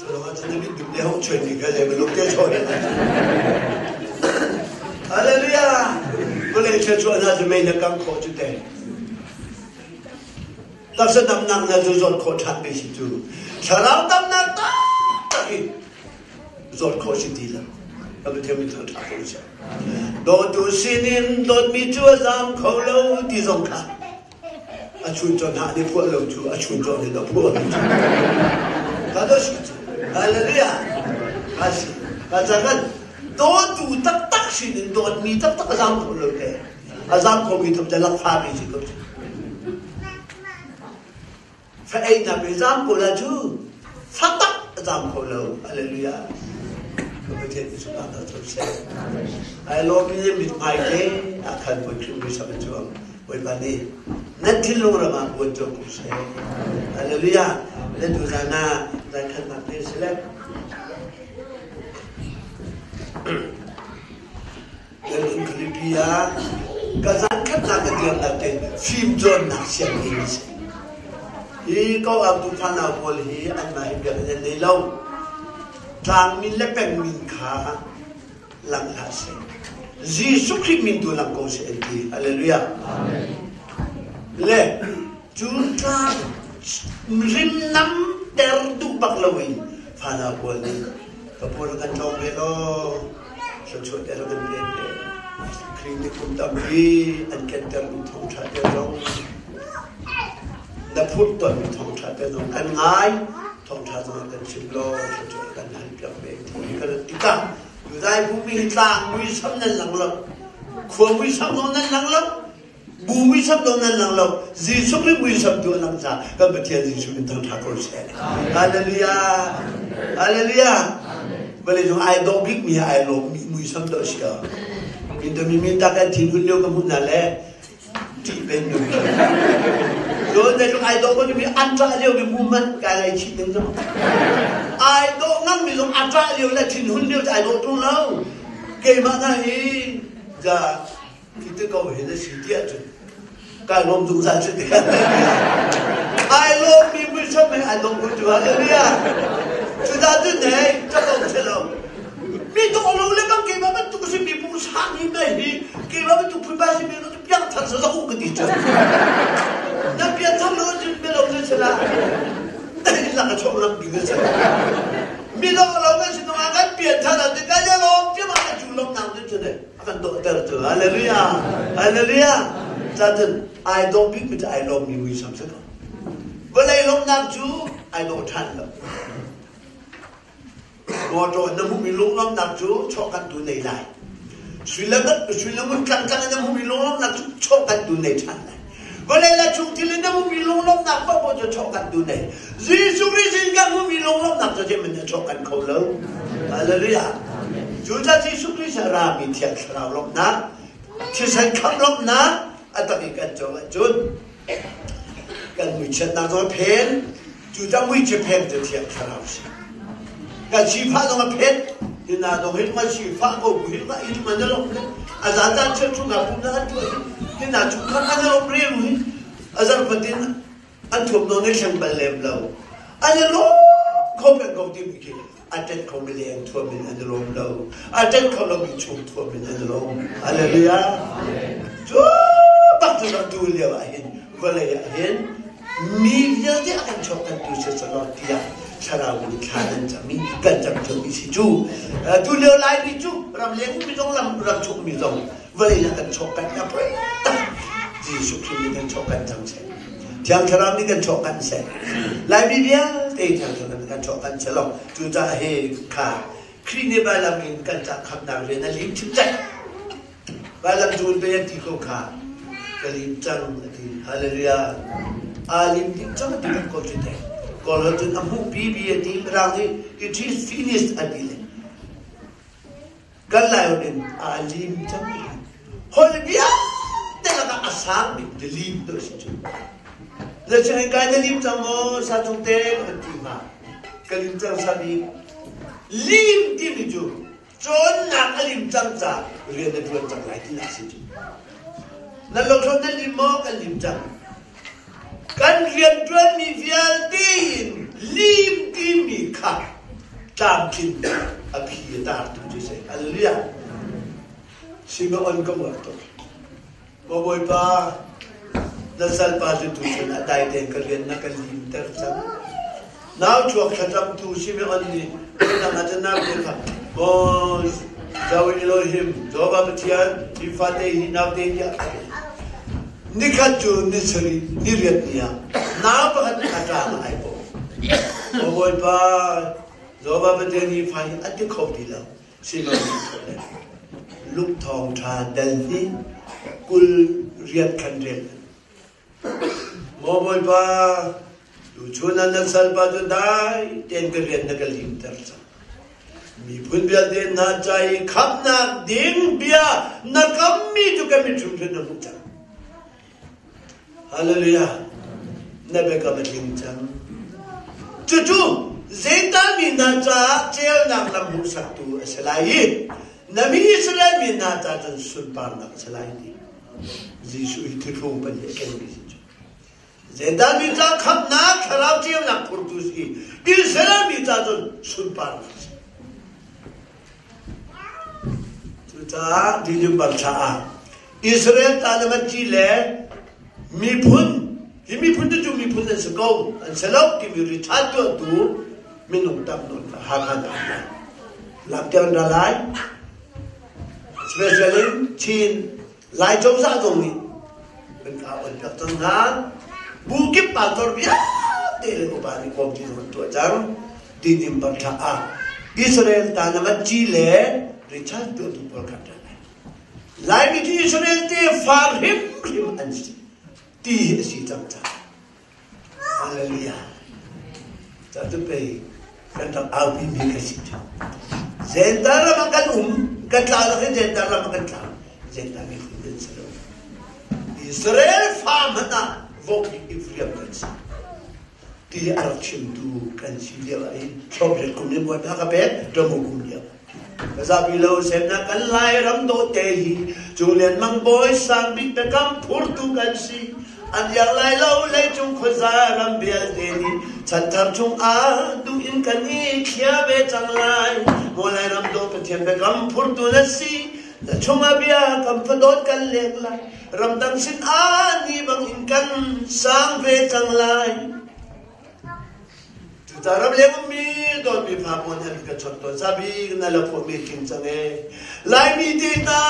cu lawng ah cun na mit dum le hong chuai mi kha le lung te chawn Hallelujah vawlei thluachuah hna cu mei na kang khawh cu te taksa damnak na cu zawt khawh ṭhan ve si cu thlarau damnak taktak hi zawt khawh si ti lo ka Pathian min thangṭha ko seh dawtu sinin dawtmi cu a zaam kho lo ti zong kha a chuncaw hna nih phuah lo cu a chuncaw nih a phuah lo cu ka do si cu hallelujah ka si ka cangan dawtu taktak sinin dawtmi taktak a zaam kho lo te a zaam khomi thum te lakfa mi si ko cu Fa einak i zaam ko la cu fa tak a zaam kho lo. Hallelujah. Pathian nih sungah hna co seh. Ai lawm i mithmai te ah khan Bawi Khrih muisam a cuang. Bawipa nih nan thinlung ram ah buan co ko seh. Hallelujah. Le tu zan ah zan khatnak te si le. Kan khualipi ah ka zan khatnak ka dirnak te fimcawnnak sianginn a si. Hi ko au tu fanau pawl hi anmah hi biakinn an nei lo. Tlang min le peng min kha lang hlah seh. Jesuh Khrih min tu lang ko seh an ti. Hallelujah. Le cu tlang rimnam ter duh bak loin fanau pawl nih ka pawl kan tlawng ve law thluachuah te kan pe ve. Khrih nih kum tampi an kenter mi thawngṭha te zong na phurh tawnmi thawngṭha te zong kan ngai thawngṭha zong kan chim law thluachuah kan hal piak ve ti kan tikah Yudai bumi hi tlang muisam nan lang lo khua muisam zong nan lang lo bu muisam zong nan lang lo Jesuh Khrih muisam tu a lang ca kan Pathian Jesuh in thangṭha ko seh. Hallelujah. Hallelujah. Vawlei cung ai dawh bik mi ai lawm mi muisam dawh si ko. Min mi min tak an thin hun lio ka hmuh hna le ṭih pen nu. Cun zeitluk ai dawh ko mi an ṭah lio mi mu man kai lai chih ding zong. Ai dawh ngang mi zong a ṭah lio le thin hun lio ai dawh ṭung lo. Keimah hna hi ja Khi te ko hi na si tiah cun kai lawm zungzal cu tiah. Ai lawm mi muisam he ai lawm ko cu hallelujah. Cudah cun ne ka lawm se lo. Mi dawh lo le bang keimah bantuk si mi pung sang hi mai hi keimah bantuk phun ba si mi lo piang thar sa zaku ka ti cu. Na pian thar lo cun me lo se la. Lak a chok rak ding se. Mi dawh lo kan si nung kan pian thar te ka ya lawm ti ma ka cu lawm nang cu ne. A kan dawhter cu. Hallelujah. Hallelujah. Cacun ai dawh bikmi cu ai lawmmi muisam si ko. Vawlei lawmhnak cu ai dawh ṭhan lo. Mawṭaw na hmuhmi lunglawmhnak cu chawhkantu nei lai. Sui le ngun tlangtlang in na hmuhmi lunglawmhnak cu chawhkantu nei ṭhan lai. Vawlei le chung thil in na hmuhmi lunglawmhnak paohpaoh cu chawhkantu nei. Jesuh Khrih sin kan hmuhmi lunglawmhnak cu zeihmanh nih a chawhkanh kho lo. Hallelujah. Cucaah Jesuh Khrih a rami Thiang Thlarau lawmhnak, thisen khamh lawmhnak a tak i kan co ahcun kan muichiatnak zong a phen. Cucaah muichia phen cu Thiang Thlarau si. Kan sifah zong a phen. Hina zong hi ma sifah ko bu hi ma hi ma na lawm le a zan zan cheu chung ah pum na an tuah hi hina chung kha an lawm reu hi a zarh fatin an thuamhnaw nih thleng bal lem lo. An i lawm kho peng ko timi khi a tet kho mi leng thuam in an i lawm lo. A tet kho lomi chung thuam in an i lawm. Hallelujah. Cu bak cu tu lio ah hin vawlei ah hin mi vialte a kan chuak kan tu si selaw tiah thlarau in thla nan cam i kan cam cio si cu. Tu lio Laimi cu ramleng mi zong lam ram chung mi zong vawlei ah kan chawk kan a poi tak Jesuh Khrih nih kan chawk kan cang seh. Thiang Thlarau nih kan chawk kan seh. Laimi vialte Thiang Thlarau nih kan chawk kan seh lo. Cucaah hi kha Khrih nih vailam in kan ca khamnak rian a lim chimcek. Vailam cun pe an ti ko kha ka lim cang a ti. Hallelujah. Aa lim ding cang a ti bak ko cu te. Kawl cun a hmuh pi bi a ti. Mirang nih it is finished a ti le. Kan Laiholh in aa lim cang. Holh vialte lakah a sang bik na lim tu a si cu. Na chungin kai na lim cang maw sa cung te ka van ti hnga. Ka lim cang sa bik. Lim timi cu cawnnak a lim cang ca rian na ṭuan cang lai tinak si cu. Na lothlo na lim maw kan lim cang. Kan rianṭuanmi vialte in lim timi kha tlamtlin a phi a tartu cu si. Hallelujah. Simeon ka uar tuk. Maw Bawipa, na salpa cu tuchun ah dai tein ka rian na ka limter cang. Nau chuak thlacamtu Simeon nih nang ah cun nau te kha maw Yahweh Elohim, Jehovah Pathian, hi fate hi naute hi a Nikhat cu ni sarih ni riat ni ah nau pakhat a ṭang ah ai pawm. Maw Bawipa, Jehovah Pathian hi fa hi a ti kho ti lo. Sihmanhsehlaw Luke thawngṭha dal hnih 28 khan rel. Maw Bawipa, tuchun ah nan salpa cu dai tein ka rian na ka limter cang. Miphun vialte hna ca i khamhnak ding bia na kammi cu kan mit hrimhrim na hmuh cang. Hallelujah. Na biakam a tling cang. Cucu Zeintal mi hna caah ceunak lam hmuhsaktu a si lai i na mi Israel mi hna ca cun sunparnak a si lai ti. Jesuh hi thuthlung pan hi a kengmi si cu. Zeidah mi ca khamhnak thlarau ceunak phurtu si. Israel mi ca cun sunparnak a si. Cucaah December thla ah Israel ta le ci le miphun hi miphun cu miphun an si ko an si lo timi richard tuahtu minung tam nawn kha Hakha dah lamter ra lai especially Chin Lai cozah zong nih kan ka on piak cang hna bu kip pastor vialte le upa nih kawm ti zong an tuah cang December thla ah Israel ta na ci le Richard tuahtu pawl kha ṭan lai. Laimi cu Israel tefa hrimhrim an si ti hi a si cang caah. Hallelujah. Ca cu pei kan rak aupi mi ka si cu. Zentar ram ah kan um, kan tla lo hin Zentar ram ah kan tla. Zentar miphun kan si lo. Israel fa hmanh ah vok Ephraim kan si. Ti a rak chimtu kan si lio ah hin hlawmriat kum in Bawipa ka pek ṭamu kum lio. Ka zapi lo semnak kan Lairam dawte hi Cung Lian Mang Bawi sang bik biakam phurtu kan si. An iang lai lo leicung khuaza ram vialte nih chanthar chung ah duh in kan i thlia ve cang lai. Maw Lairam daw Pathian biakam phurtu na si. Na chungah bia kam fadawt kan leng lai. Ramdang sin ah ni bang in kan sang ve cang lai. Cucaah ram leng ummi dawtmi fa pawl nih an ka chawnh tawn. Sabi na la phuah mi tling cang e. Laimi te hna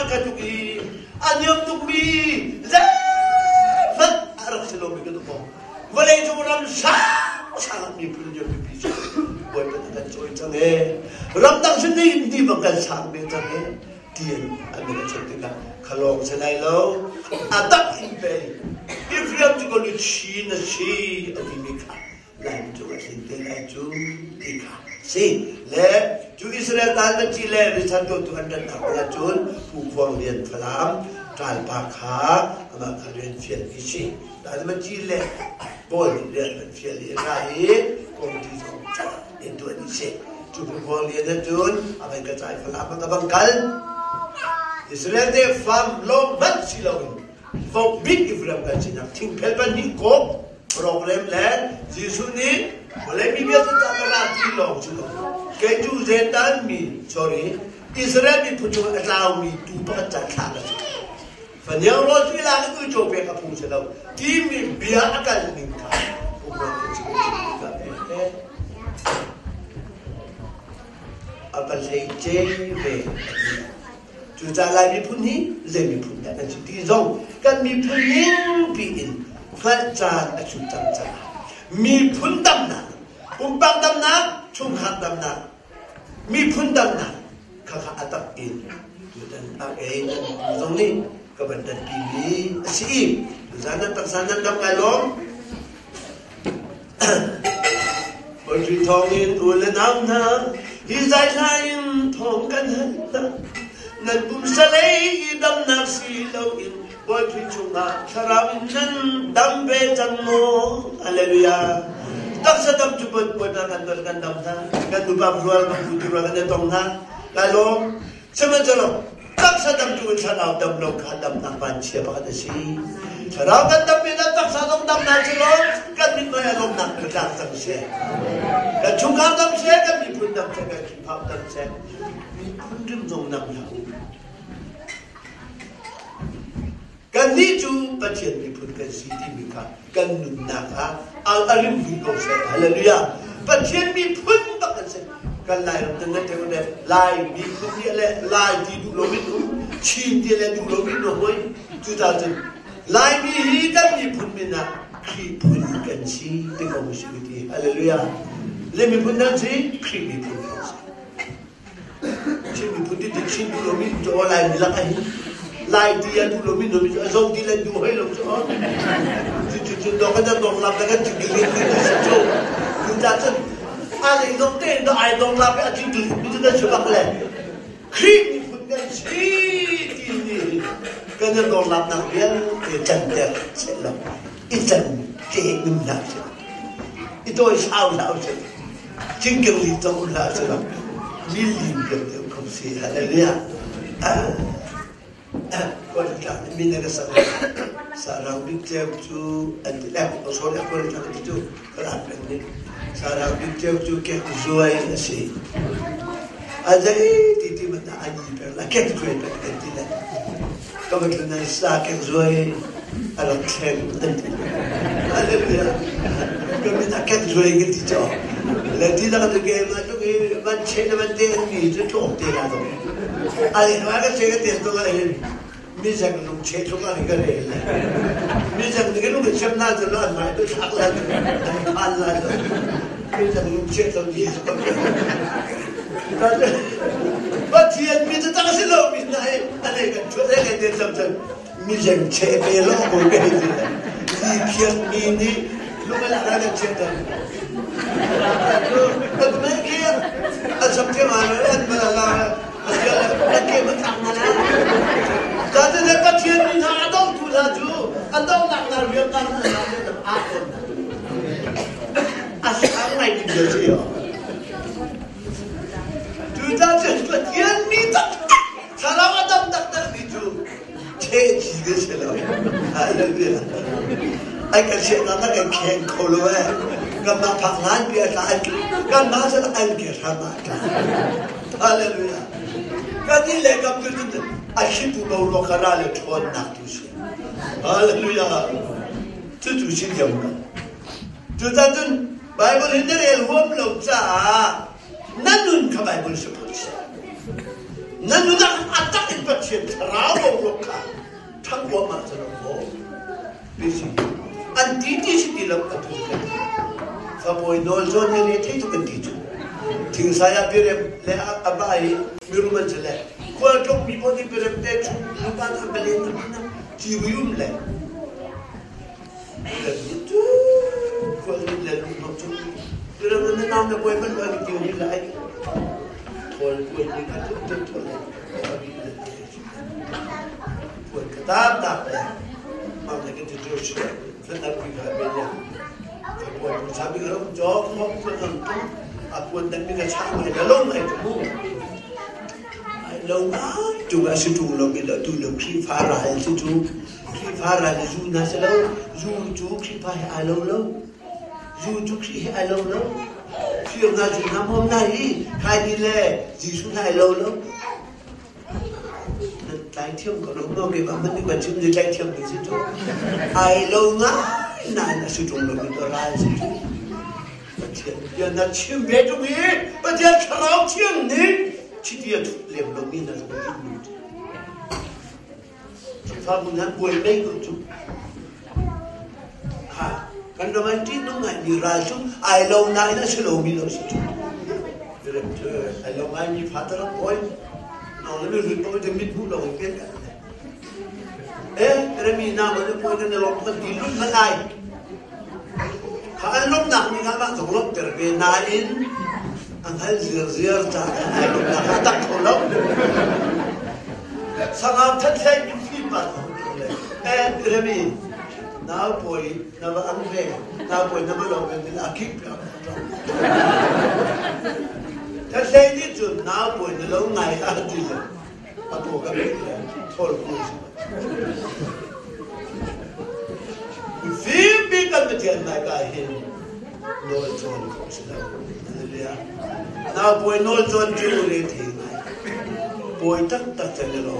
ka tuk i a niam tukmi zeihmanh a rak si lomi ka tuk Vawlei cung ram sang sang ah miphun lian pipi cu Bawipa na kan cawi cang e. Ramdang sin ni bang kan sang ve cang e. Tian an ka chawnh tikah khalawng si lai lo a tak in pei Ephraim cu ka luchin a si a timi kha Laimi cu a tling te lai cu ti kha si le cu Israel tan na ci le Richard tu an ratnak tikah cun Pu Khuang Lian Falam ṭalpa kha amah kha rian fial khi si ta ma ci le Paul nih rian an fial i ra i kongti zong in tuah dih si Cu Khuang Lian ah cun a van ka cai Falam ah ka bang kal. Israel te fam lawng hmanh si loin vote bik Ephraim kan sinak thingphel pahnih kawp program le Jesuh nih vawlei mi vialte ca ka ra ti lawng si lo. Kei cu Zentan mi sorry Israel miphun chung a tlaumi tu pakhat ca thlah ka si. Faniang rawl cu i lak i uico pek a phung si lo timi bia a kal ning kha a va hlei ce ve a ti. Cucaah Lai miphun hi zei miphun dah kan si ti zong kan miphun ningpi in hngalh caan a cu cang caah miphun damnak, pumpak damnak, chungkhar damnak, miphun damnak khakha a tak in tutan a ei nan pu zong nih ka van tanpimi a si i tuzan nan taksa nan dam ngai lawm Bawi thawng in u le nau hna hi zai hla in thawng kan hal hna nan pumsa lei i damnak si loin Bawi chungah thlarau in nan dam ve cang maw Hallelujah taksa dam cu Bawipa kan dawt kan dam hna kan nupa rual kan putu rual kan i tong hna lai lawm sihmanhsehlaw taksa dam cu thlarau dam lo kha damnak vanchia pakhat a si thlarau kan dam mi taksa zong dam hna si law kan mithmai ah lawmnak kan tlak cang seh kan chungkhar dam seh kan miphun dam seh kan Khrihfabu dam seh miphun rim zong dam hlah u Kannih cu Pathian miphun kan si timi kha kan nunnak ah a rim dih ko seh. Hallelujah. Pathian miphun bak kan si. Kan Lairam tan nan thei le Lai miphun nih le Lai ti duh loin um, Chin ti le duh loin um hoi. Cucaah cun Laimi hi kan miphun min ah Khrih phun kan si ti ko si ti. Hallelujah. Le miphun nan si, Khrih miphun kan si. Chin miphun ti Chin duh lomi cu aw Laimi lak ah hin Lai ti a duh lomi nomi cu a zo ti le duh hoi lo cu aw cu cu cu dawk kan dawk lam kan cu gilin ti si cu cu ta cun A lei dong te in ai dong la pe a ti tu mi cu kan si bak le. Khrih miphun kan si ti ni kan i dorlapnak vialte canter sehlaw i can te um hlah seh. I tawi sau hlah usih. Cingkeng li cong um hlah seh. Mi lim vialte um kho si. Hallelujah. Kualtlang nih min a ka sak. Sarang bik ceu cu an ti le sorry kualtlang ti cu ka rat peng nih. Sarang bik ceu cu kek zuai a si. A zei ti ti man a ni peng la kek zuai peng kan ti le. Ka va tlun ai sa kek zuai a rak thleng an ti. Hallelujah. Ka min a kek zuai kan ti cho. Le ti la ka ke ma tu ki van che le van te an ni cu tlawm te la do. A le ma ka che ka te to ka hin. Mi zeng lung che tluk an ka rel le. Mi zeng ni ka lung chem na cu an mai tu thlak la an phan la. Mi zeng lung che tluk ni su ka. Pathian mi cu tak si lo mi na he a le kan chuah le kan te cam cam mi zeng che pe lo ko ke ti li phiat mi nih lung a la kan chiat tan a sam thiam a an ma la a ke ma thang na la ta te Pathian mi hna a dong tu hna cu a dong nak na riam na na na a ton a sang ngai ti bia si yo tu ta cu Pathian mi taktak thlarau a dam taktak mi cu Ṭhehci kan si lo. Hallelujah. Ai kan siahnak na kan kheng kho lo eh. Kanmah phak hlan pi a tla. Kanmah cu an ke hram ah a tla. Hallelujah. Kan nih le kam tu cun a hritu boruak kha ra le ṭhawnnak tu si. Hallelujah. Cucu si diam ko. Cucaah cun Bible hi na rel huam lo caah na nun kha Bible si ko seh. Na nun ah a tak in Pathian thlarau boruak kha ṭhang huahmah cu lo maw? Bisi an ti ti si ti lo atu kan ti. Fapawi nawl zawn he le thei tu kan ti cu. Thingsai ah birem le a ba i mirum an si le khual tlung mi pawl nih birem te chung lupa an balen na ciwi um le Birem nih cu khual nih le lunghnawh cu birem na nau na buai man lo ti ni lai. Thawl puai ni kha cu tu thawl le puan ka tam tak le mang le kan ti tu shi fan na pui kha be ya puan tu cha bi ro jo ko ko kan tu a puan dan mi ka cha mai la long ai tu ai lo ngai tu ga si tu lo mi la tu lo Khrihfa ral si cu Khrihfa ral zu na si lo zu cu Khrihfa he ai lo lo zu cu Khrih he ai lo lo Fir na zu na mom na hi khai ni le Jesuh na ai lo lo na tlai thiam ko lo no ke ma man ni ban chim ni tlai thiam ni si cu ai lo ngai nain a si ṭung lo mi to ral si cu Pathian bia na chim ve ṭung i Pathian thlarau thiang nih chiti a ṭhut lem lo mi na lungthin nu Khrihfabu nan buai mei ko cu. Kha kan ram an ṭih nung ngai mi ral cu ai lo nain a si lomi lo si cu. Ai lo ngai mi fa tarak oi. Nong le mi rut ko te mit hmuh lo in pen kan le. Eh, remi na ma ne poi kan lom kan ti lut man ai. Kha an lomnak ni kha mah zong lomter ve nain an hal ziar ziar ca kan ai lomnak kha tak kho lo. Sangau thathlei mifim pa le eh remi nau pawi na va ang ve nau pawi na va lo ve din a kik pe Thathlei nih cun nau pawi na lo ngai a ti le a paw ka pek le thawl ku si Mifim bik kan Pathian nai ka hin nawl cawn ko si lo. Hallelujah. Nau puai nawl cawn cu re the ngai. Puai taktak can le lo.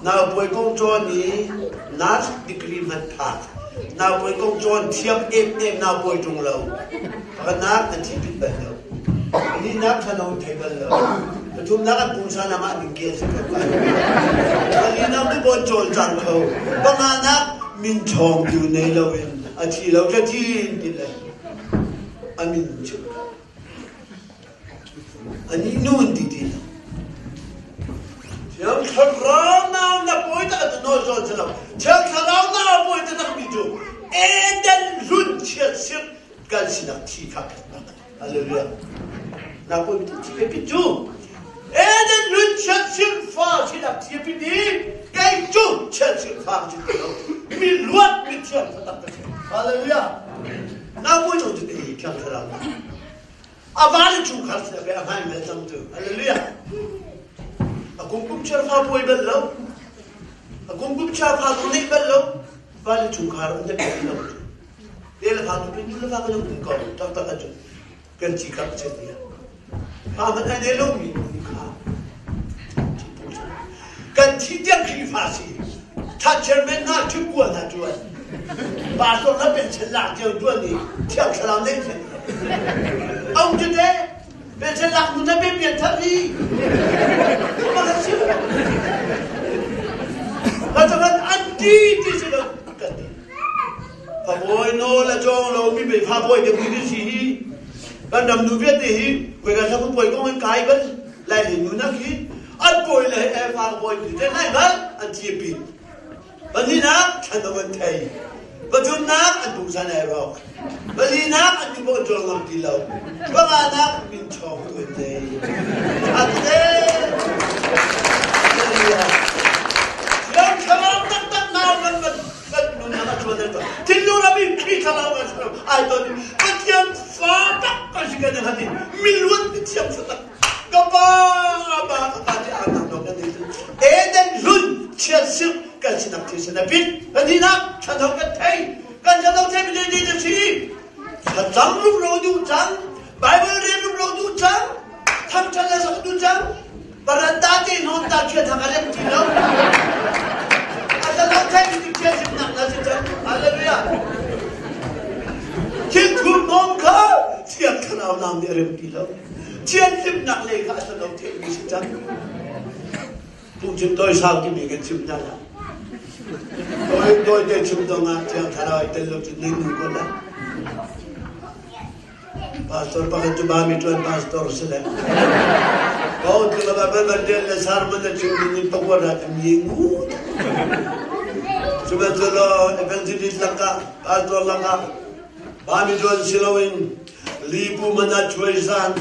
Nau puai kong cawn i nurse degree hmanh phak. Nau puai kong cawn thiam em em nau puai ṭung lo. Pakhatnak an thi pit bal lo. Pahnihnak thano thei bal lo. Pathumnak an pungsan amah ning ke si ko. Palinak tu bon cawl cang kho. Panganak min ṭhawng tu nei loin a thi lo ka thi ti le a min chim ani nun ti ti lo. Thiang thlarau nau na pawi ta tu nawl zawn si lo. Thiang thlarau na pawi ta tak mi cu Eden hlun chiat sir. Kan sinak thi kha peknak. Hallelujah. Na poi mi thi pe pit cu. Eden lun chiat sirfa sinak thi pit i kei cu chiat sirfa ka si lo. Mi luat mi thiang tak ka si. Hallelujah. Na poi no tu te thiang thlarau. A va le chungkhar si pe a hmai mel cang tu. Hallelujah. A kum kum chiar fa puai bal lo. A kum kum chiar fa tu nei bal lo. Va le chungkhar an te pe lo. Te le fa tu pe nu le fa ka lo tum ko. Tak tak a cu. Kan ci kap chen dia. Fa man ai ne lo mi kha. Kan thi tiang Khrihfa si. Tha chairman na thu kua na tuan. Pastor na pension lak tiang tuan i thiang thlarau nei chen. Ông chu te pension lak nu na pe pian thar hi. Ma ka si. Ka chakan anti ti si lo kan ti. Fa boy no la chong lo mi be fa boy de mi si hi. Kan ram nu viet hi koi ka sa poi kong kai bal lai le nu na khi an poi le e fa poi ti te nai bal an chi pi. Palinak thlan an thei. Pathumnak an pungsan ai rawk. Palinak an mi pawl ṭawl ngam ti lo. Panganak min ṭhawng tu an nei. Ate! Thiang thlarau taktak nau kan kan kan nunnak a chuan to. Thinlung ram in Khrih thlarau kan thlarau ai ton. Pathian fa tak kan si kan hati. Miluan mi thiang sa tak. Ka pa ba ka pa ti aan nak kan ni. Eden hlun chiat sik kan sinak thil sin a pit. Pahnih than kan thei. Kan than thei mi ni ni si. Thlacam rumro duh cang. Bible rel rumro duh cang. Thangthat le sak duh cang. Baranda te non ta chia thang a rem ti lo. A than thei mi chia sim nak na si cang. Hallelujah. Thil thur nom kha thiang thlarau nam nih a rem ti lo. Thianhlimnak lei kha a lo theihmi si cang. Phungchim tawi sau timi kan chim hna la. Tawi tawi te chim zong ah Thiang Thlarau ai tel lo cun nei nu ko la. Pastor pakhat cu ba mi ṭuan pastor si le. Ko tu la ba ban rian le sermon a chim ding in pakua rat am yi ngu. Sihmanhsehlaw evangelist lakah pastor lakah ba mi ṭuan si loin Lipu man ah chuai zan.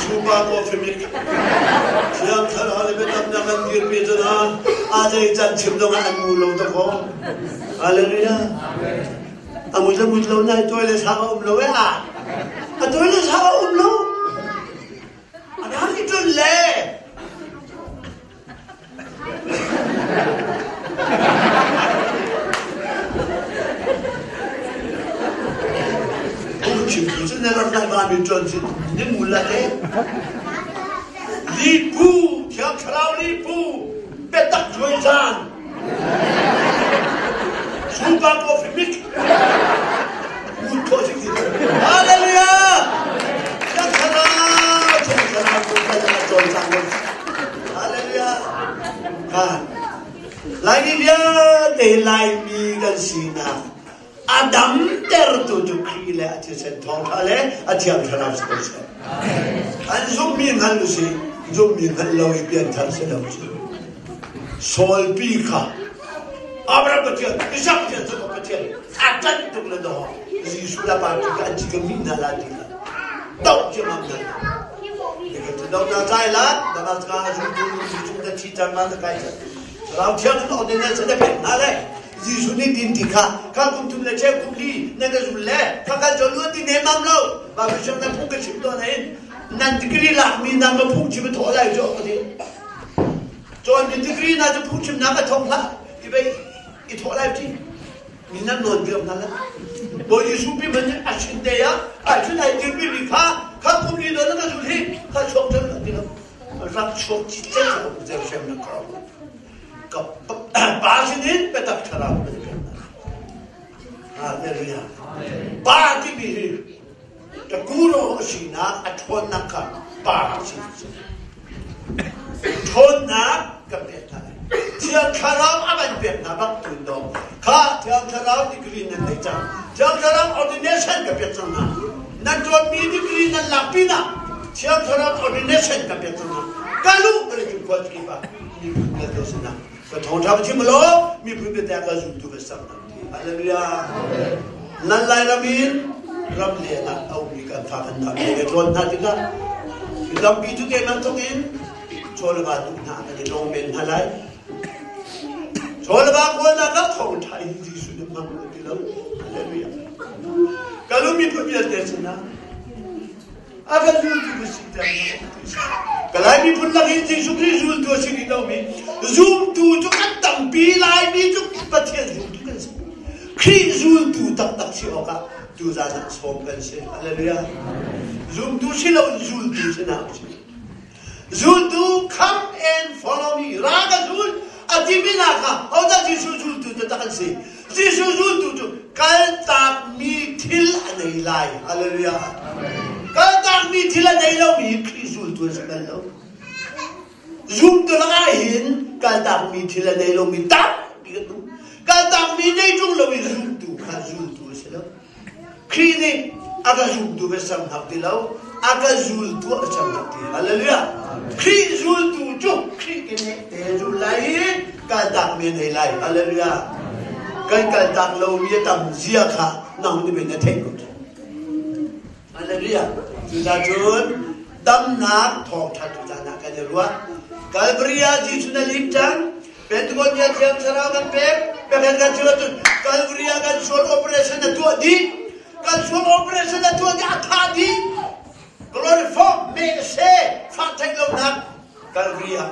Supa ko fimik. Thiang thlarau le biatak na kan dirpi cu na a zei can chim dong ah an mu lo ta ko. Hallelujah. A mui le mui lo nai toi le sa um lo e a. A toi le sa um lo. A ram ni tul le. Phungchimtu cu na rak lai vami ṭuan cu ni mul la te. Lipu, Thiang Thlarau lipu, biatak cuai caan. Super coffee mix. Mut khawh si ti. Hallelujah! Thiang Thlarau, Thiang Thlarau, cawlcang Hallelujah! Ha. Laimi vialte hi Laimi kan sinak a damtertu cu Khrih le a thisen thawngṭha le a thiang thlarau si ko seh. An zumhmi hngal usih, zumhmi hngal lo i pianthar si lo cu. Saul pi kha Abraham Pathian, Isaac Pathian, Jacob Pathian, a ṭanh tuk le dawh Jesuh la pa ti an ci ka min hna la ti kha doh ciammam hna. Dawtnak kai la, Damascus a zultu Jesuh na thi cang ma na kai cang. Thlarau Thiang in ordinance na pek hna le Jesuh nih din ti kha kha kum thum le cheu kum li na ka zul le kha kan jo luan ti ne mam lo ba bi na phung ka chim to na in nan degree lak mi na ma phung chim thaw lai jo ka ti Cawn mi degree na cu phung chim na ka thong hlah ti bei i thawh lai ti mi nan nawn biak hna la Bawi Jesuh pi man a chin te ah ai chun ai dir mi ri kha kha kum li do na ka zul hi kha chuak chan ti lo rak chuak chi che ko Jerusalem na ka ka pa sin in petak thlarau ka pe Hallelujah pa ti mi hi ta kuro sinak a ṭhawnnak kha pa sin ṭhawnnak kan pek hna lai. Thiang Thlarau a van pek hna bak tun dawh. Kha Thiang Thlarau degree nan nei cang. Thiang Thlarau ordination ka pek cang hna. Nan ṭawnmi degree nan lak pinah Thiang Thlarau ordination ka pek cang hna. Ka lu ka le cu khua kip ah miphun vialte sinah ka thawngṭha va chim law miphun vialte ka zultu va ser hna. Hallelujah. Nan Lairam in ram leng ah a ummi kan fa kan nau he tlawn hna tikah lampi cu keimah thawk in chaw le va duh hna kan i lawng men hna lai. Chaw le va kawlnak ah thawngṭha in Jesuh nih hmang u ti lo. Hallelujah. Kan um miphun vialte sinah a kan zultu ka si tiang Kalay miphun lak in Jesuh Khrih zultu a si rih lomi zumtu cu kan tampi Laimi cu Pathian zultu kan si. Khrih zultu taktak si awkah tuzan ah sawm kan si. Hallelujah. Zumtu si lo zultu si na si. Zultu come and follow me. Ra ka zul a timi hna kha hodah Jesuh zultu taktak an si. Jesuh zultu cu kaltakmi thil a nei lai. Hallelujah. Kaltakmi thil a nei lomi Khrih zultu an si bal lo. Zumtu lakah hin kaltakmi thil a nei lomi tampi kan um. Kaltakmi nei ṭung loin zumtu kha zultu a si lo. Khrih nih a ka zumtu ka ser hna ti lo, a ka zultu a ser hna ti. Hallelujah. Khrih zultu cu Khrih ke nih te zul lai i kaltak mi nei lai. Hallelujah. Kan kaltak lomi a tam zia kha nang nih na theih ko. Hallelujah. Cucacun damnak thawngṭha tutan ah kan i ruah. Calvary ah Jesuh na lim cang. Pentecost ni ah Thiang Thlarau kan pek. Pekhan kan thil ahcun Calvary ah kan sual operation a tuah dih. Kan sual operation a tuah dih, a tha dih. Glory for me se fah theih lonak Calvary ah.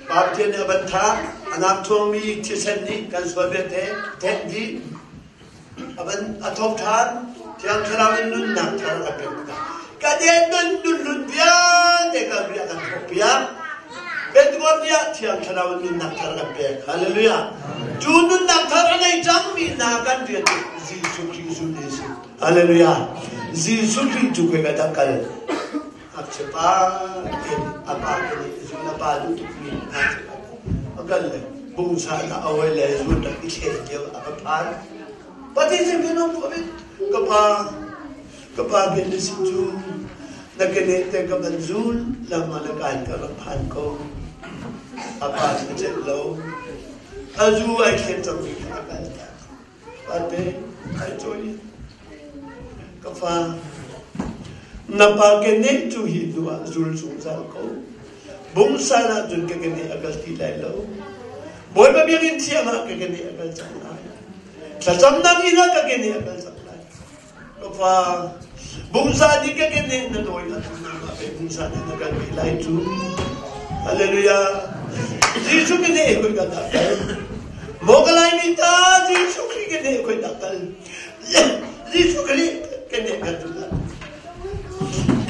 Pathian nih a van thah, a nak thuangmi thisen nih kan sual vialte thenh dih. A van a thawk ṭhan, Thiang Thlarau in nunnak thar a pek tikah kan nun nun vialte Calvary a kan thawkpiak. Pentecost ni ah Thiang Thlarau in nunnak thar a kan pek. Hallelujah. Cu nunnak thar a nei cangmi hna kan rian cu Jesuh Khrih zun hi a si. Hallelujah. Jesuh Khrih cu khoi ka dah kal? Ngakchia pa in a pa ke nih zun a pa duh tukmi ngakchia pa a kal le bungsa na a hawi le zun rak i thlen lio a ka phan. Pathian sin kan um ko ka pa ka pa bin na sin cu na ke ne te ka ban zul langma na kai ka rak phan ko. A pa cu celh lo. A zu ai thlen cangmi kha a kal tak. Pate ai cawi. Ka fa, na pa keneh cu hi hnu ah zul zungzal ko. Bungsan ah cun ka keneh a kal ti lai lo. Bawipa biakinn thiang ah ka keneh a kal cang lai. Thlacamnak inn ah ka keneh a kal cang lai. Ka fa, bungsan i ka keneh na dawi ah cun nangmah pe bungsan in na kal ve lai cu. Hallelujah. Jesuh keneh khoi ka dah kal. Maw ka Laimi ta Jesuh Khrih keneh khoi dah kal. Jesuh Khrih keneh kan tu dah.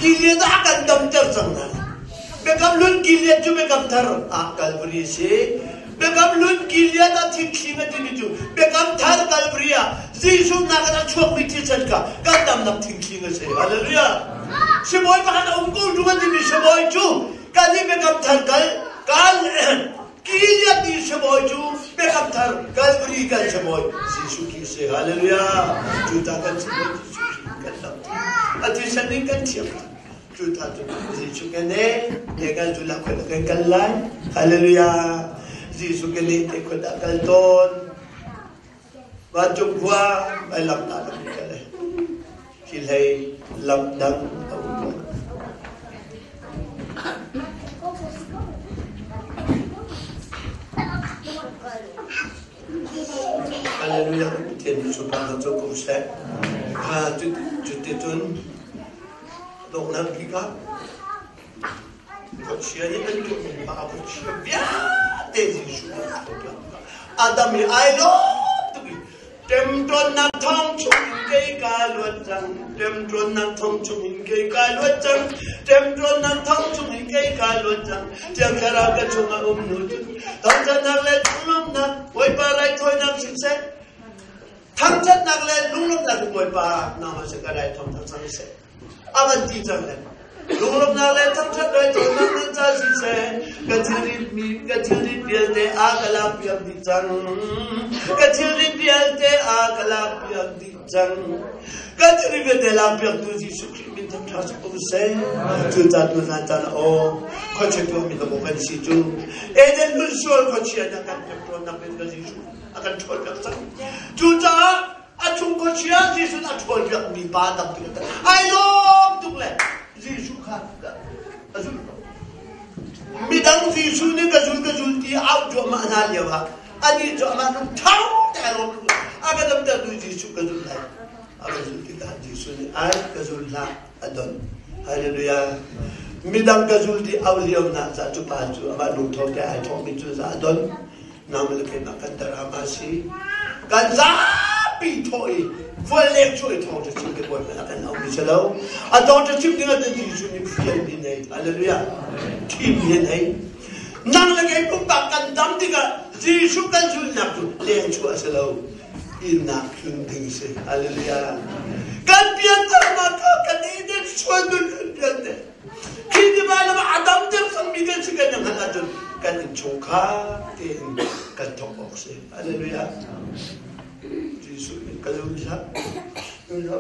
Gilead ah kan damter cang hna. Biakam Hlun Gilead cu Biakam Thar ah Calvary a si. Biakam Hlun Gilead ah thingthling a timi cu Biakam Thar Calvary ah Jesuh nak in a chuakmi thisen kha kan damnak thingthling a si. Hallelujah. Sibawi pakhat a um ko ṭung a timi sibawi cu kan i Biakam Thar kal kal Gilead i sibawi cu Biakam Thar Calvary kan sibawi Jesuh Khrih si. Hallelujah. Cu ta kan sibawi Jesuh Khrih kan dam. A thisen in kan thiam. Cu ta cu Jesuh kan ne te kan cu la khoi kan kal lai. Hallelujah. Jesuh kan ne te khoi dah kal tawn. Vancung khua ai lam ta lam kal e. Khi hlei lam dang a um lo. Hallelujah. Pathian nih sunparnak cu ko seh. Kha cuticun donghnak bik ah khuachia nih an tuahmi pa khuachia vialte Jesuh nih a tuah. Adam hi ai lawm tuk i Ṭemṭawnnak thong chungin kei ka luat cang. Ṭemṭawnnak thong chungin kei ka luat cang. Ṭemṭawnnak thong chungin kei ka luat cang. Thiang Thlarau ka chungah um hnu cun thangṭhatnak le lunglawmhnak Bawipa raithawinak siseh, thangṭhatnak le lunglawmhnak cu Bawipa nangmah sin ka raithawng cang seh. A van ti cang le lunglawmhnak le thangṭhat raithawinak nan ca siseh, ka thilrit mi ka thilrit vialte a ka lakpiak dih cang. Ka thilrit vialte a ka lakpiak dih cang. Ka thilrit vialte lakpiaktu Jesuh Khrih min thangṭhat si ko seh. Cu ca tu hlan caan aw khuachia tuahmi ka kan si cu Eden hmun sual khuachia nih a kan ṭemṭawnnak min ka Jesuh a kan ṭhawl piak cang. Cucaah. Khuachia Jesuh a ṭhawl piakmi pa dam tuk ai lawm tuk le Jesuh kha a zul ko. Midang Jesuh nih ka zul ka zul ti au cuahmah hna lio ah anih cu amah nung thau te ai lawm tuk a ka damtertu Jesuh ka zul lai. A ka zul tikah Jesuh nih ai ka zul hlah a don. Hallelujah. Midang ka zul ti au lio hna ca cu pa cu amah lungtho te ai thawhmi cu za a don. Nang le keimah kan drama si. Kan zapi thawh i vual leng chuah i thawng ṭha chim te bawi hmanh kan auh mi si lo. A thawng ṭha chim ding ah Jesuh nih fial mi nei. Hallelujah. Thim mi nei. Nang le kei pumpak kan dam tikah Jesuh kan zulhnak cu leng chuah a si lo. Innak tlun ding si. Hallelujah. Kan pianternak kha kan Eden sual nun kan pian Khi ni lam a dam deuh cangmi kan si kan hngalh ahcun kan innchungkhar tein kan thawk awk si. Hallelujah. Jesuh nih ka zum hlah.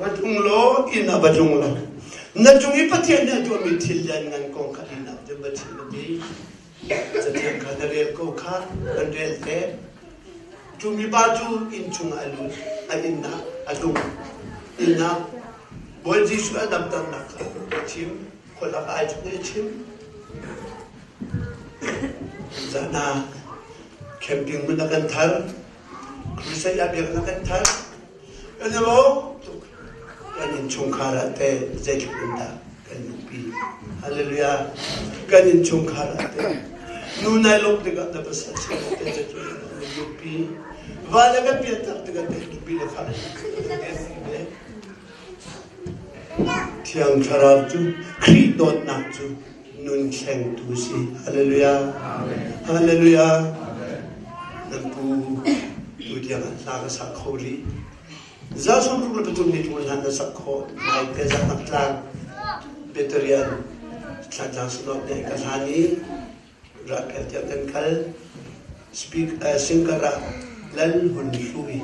Va tlung law inn ah va tlung law. Na cung i Pathian nih a tuahmi thil lianngan kong kha inn ah cun va chim a ti. Cathiang kha na rel ko kha kan rel te. Cu mipa cu inn chungah a lut, a inn ah a tlung. Inn ah Bawi Jesuh a damternak kha a chim, khualak ai chung i a chim. Zan ah camping hmun a kan thar, crusade ah biakinn a kan thar. Kan i lawm tuk. Kan innchungkhar ah teh zeitluk in dah kan luhpi. Hallelujah. Kan innchungkhar ah teh nu nai lawmh tikah na pasal sinah teh zeitluk in dah na luhpi. Va le kan piantak tikah teh nupi le fa le Thiang Thlarau cu Khrih dawtnak cu nun thlengtu si. Hallelujah. Hallelujah. Nan pu tu tiang ah hla ka sak kho rih. Za 63 ni ṭul hlan na sak khawh. Nai te zak tlang Beterian thlatlang sanot ne ka hlan i Rakkel tiang kan kal. Speak singer ah Lal Hun Hlui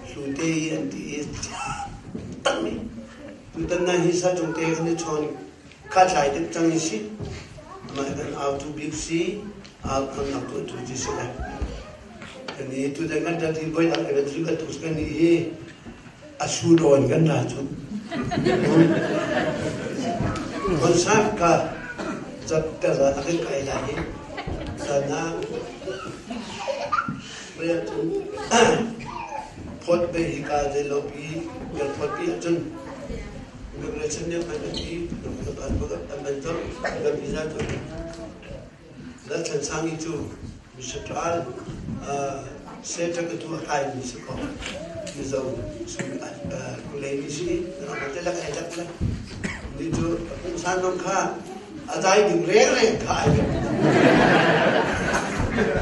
Hlute i an ti i takmi tutan na hi sa cung te kan i chawn kha thlai deuh cang i si mah kan au tu bik si au kan nak tu tu ti si lai kan i tutan kan tati voi dang kan tu kan tu kan i hi a su dawn kan ra cu concert ka zat ka za a kan kai lai i zan ah cun phot be hi ka zei lo pi kan phot pi ahcun immigration nih an kan ti an ban cang kan visa cu Lalthlan Sangi cu Mr. Center ka tu a kai mi si ko Mizo kulei mi si te lak ai lak le ni cu pungsan dong kha a dai ding reng reng kha ai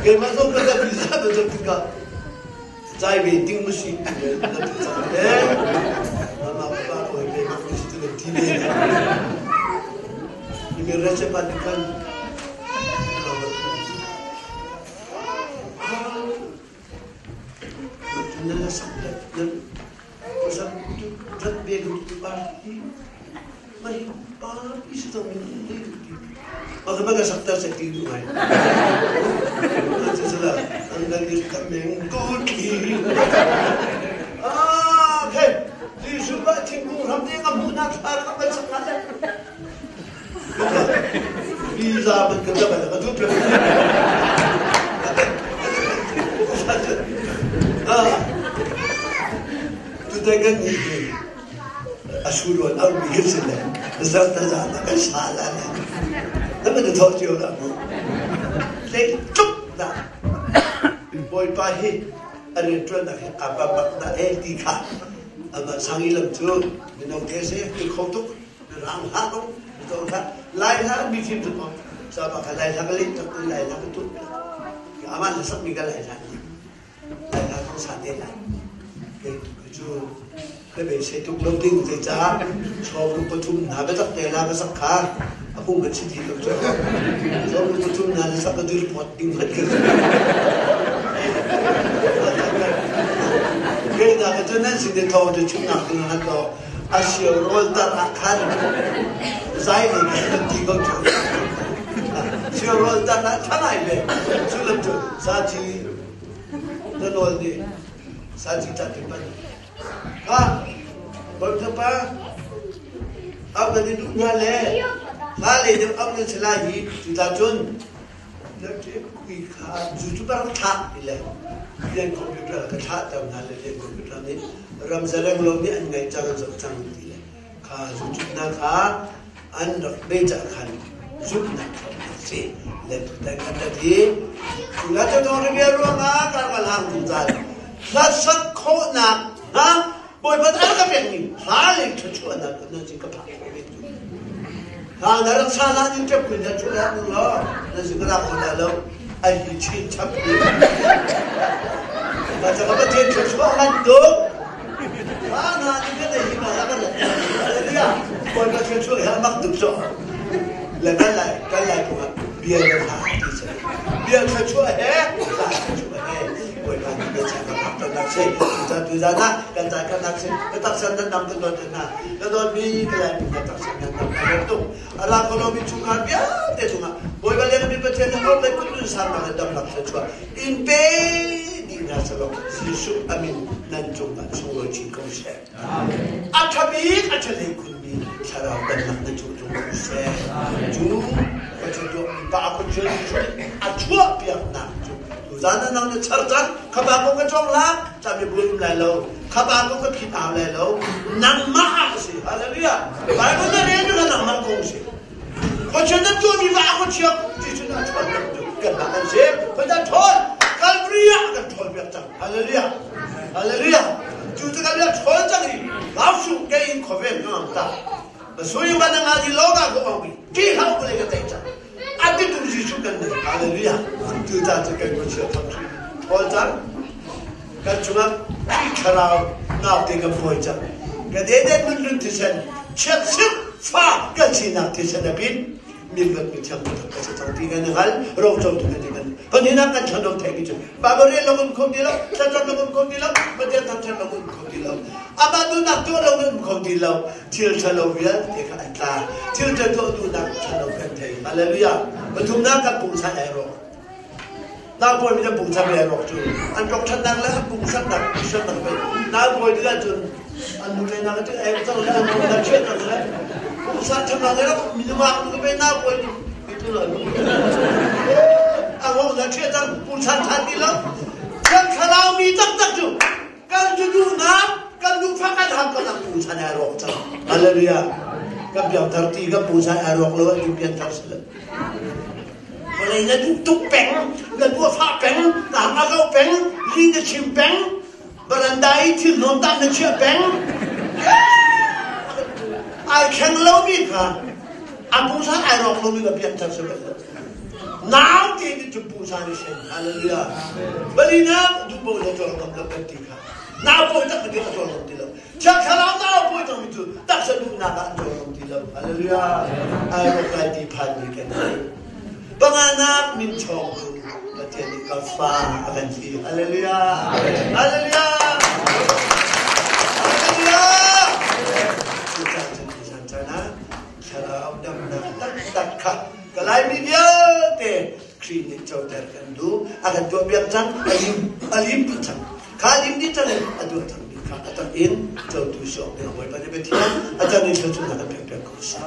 keimah zong ka visa ba zong tikah zai ve ding mu si na ti cang le mama papa ko keimah mi si tu kan ti ve Immigration pa nih khan nan sak nan sak rat be tu pa mai pa isi to min ni Maka baga sakta sa ti du ngai. Sila ang dali kameng kuti. Ah, okay. Jesuh ba thingkung ram te ka hmuh nak thla ka ban sak na le. Visa ban kan da ban ka tu pe. Ah. Tu te kan ni a su ruan au mi kan si le zar ta za na kan sa la le na man tho cio la mu le tuk da bawipa hi a rianṭuan nak hi a ba bak da e ti kha ama sangi lam cu mino te se ti kho tuk rang hla ko to kha lai hla mi thim tu ko sa ba kha lai hla ka le tak lai hla ka tu ama la sak mi ka lai hla lai hla kong sa te lai kei cu ka beisei tuk lo ding zeicah sawm 3 hna biatak te la ka sak kha a hung kan si ti lo cu sawm 3 hna na sak ka dir pot ding hmat ka kei na ka cu nan sin te thaw te chung nak ding han to a sio rol tar ah khan zai le kan ti ko cu sio rol tar ah thangai ve cu lam cu sa chi na nawl nih sa chi ta ti pan ha. Bawipa au kan i duh hna le hla lei deuh au nan si lai hi cuta cun na kui kha zu cu rak thlah ti le lian computer ka thlah ter hna le lian computer nih ram zareng lo nih an ngaih cang an zoh cang ti le kha zumhnak kha an rak be cah khan zumhnak kha a si le tutan kan rat hi la cu dong rebia ruangah kar ka hlang zungzal hlasak khawhnak ha Bawipa an ka pekmi hla le thluachuahnak nan sin ka phak khawh ve tu hla na rak sa hlan in ṭep kun na chuah hlah ning law nan sin ka rak kho la lo ai hi chin chap ni ka cakap Pathian thluachuah ngan tuk In pe dih hna selaw Jesuh a min nan cungah sunglawi chin ko seh. A ṭha bik a ṭha hlei khunmi thlarau damnak na cung tlung ko seh. Cu ka tuahmi pa a khun a chuahpiaknak cu tuzan ah nang na char cang khapa kong ka cawng la cami buai um lai lo khapa kong ka phit au lai lo nangmah ah a si hallelujah Bible na rel cu nangmah kong si Khuachia nan tuahmi va a khuachia ti cun a ṭhawn tu kanmah kan si. Khuachia ṭhawn Calvary ah kan ṭhawl piak cang. Hallelujah. Hallelujah. Cu cu kan ṭhawl cang i rausu ke in khawvel ka ngam ta. Masui ba na nga di lo ga ko ong bi. Ti hau ko le ka tei cang. A ti tu Jesuh kan nei. Hallelujah. Cu ta cu kan khuachia tham ṭhawl cang. Kan cungah Khrih thlarau naute kan fawi cang. Ka deden nun nun thisen chiat fa kan sinak thisen a pin milvat mithiang tak ka si cang ti kan hngal roco tu kan kan panhinak kan thlan thei mi cu Bible rel lo um kho ti lo thlacam lo um kho ti lo Pathian thangthat lo um kho ti lo amah duhnak tuah lo um kho ti lo thil ṭhalo vialte kha an tla thil ṭha tuah duhnak ṭhalo kan thei hallelujah pathumnak kan pungsan ai rawk Naupawi mi an pungsan le rawk cu an rawk ṭhatnak le an pungsannak hriamnak pei naupawi ti ahcun an nu le nak cu em cang le an nu le chiat cang le pungsan ṭhatnak le rawk minung nu pe naupawi mi tu lo a ngong na chiat cang pungsan ṭhan ti lo kan thlarau mi taktak cu kan cu duhnak kan duhfak kan ham kan pungsan ai rawk cang hallelujah kan piangthar ti kan pungsan ai rawk lo an piangthar si lo Vawlei na duh tuk peng, na duahfah peng, na hang a kau peng, li na chim peng, baranda i thil hnawmtam na chiah peng. Ai thleng lomi kha a pungsan ai rawk lomi ka biak thar si bal lo. Nau te nih cun pungsan i sen. Hallelujah. Balina duhbo le cawr ngam lo kan ti kha. Nau pawi tak ka cawr ngam ti lo. Thiang Thlarau na pawi cangmi cu taksa duhnak ah an cawlcang ti lo. Hallelujah. Ai rawk lai ti phanmi kan si. Panganak min chawng cu Pathian nih ka fa a kan ti. Hallelujah. Hallelujah. Hallelujah. Cucaah cun tuzan caan ah thlarau damnak taktak kha ka Laimi vialte Khrih nih coter kan duh. A kan tuahpiak cang. A lim a lim dih cang. Kha lim dih cang in a tuah cang mi kha a tak in cotu si awk ding Bawipa nih Pathian a can in thluachuahnak kan pek piak ko seh.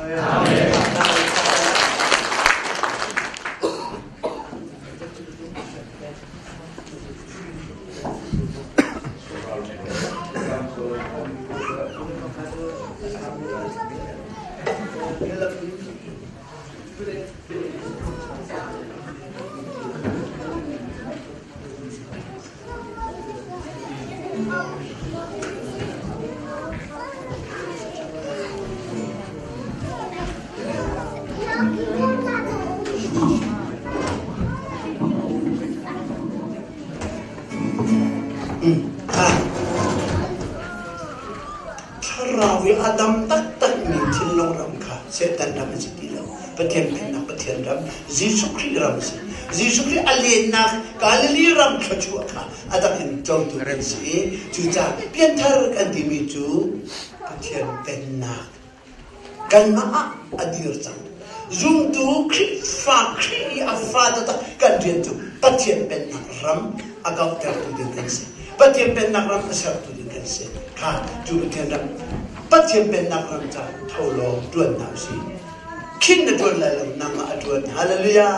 Thlarau i a dam taktakmi thinlung ram kha Satan ram a si ti lo. Pathian pennak Pathian ram, Jesuh Khrih ram a si. Jesuh Khrih a lennak Galilee ram thluachuah kha a dang in cotu kan si i cucaah pianthar kan timi cu Pathian pennak kanmah ah a dir cang. Zumtu Khrihfa Khrih i a fa taktak kan rian cu Pathian pennak ram a kauhtertu ding kan si. Pathian pennak ram a sertu ding kan si. Kha cu Pathian ram Pathian pennak ram ca tho law ṭuan hna usih. Khin na ṭuan lai lo nangmah a ṭuan. Hallelujah.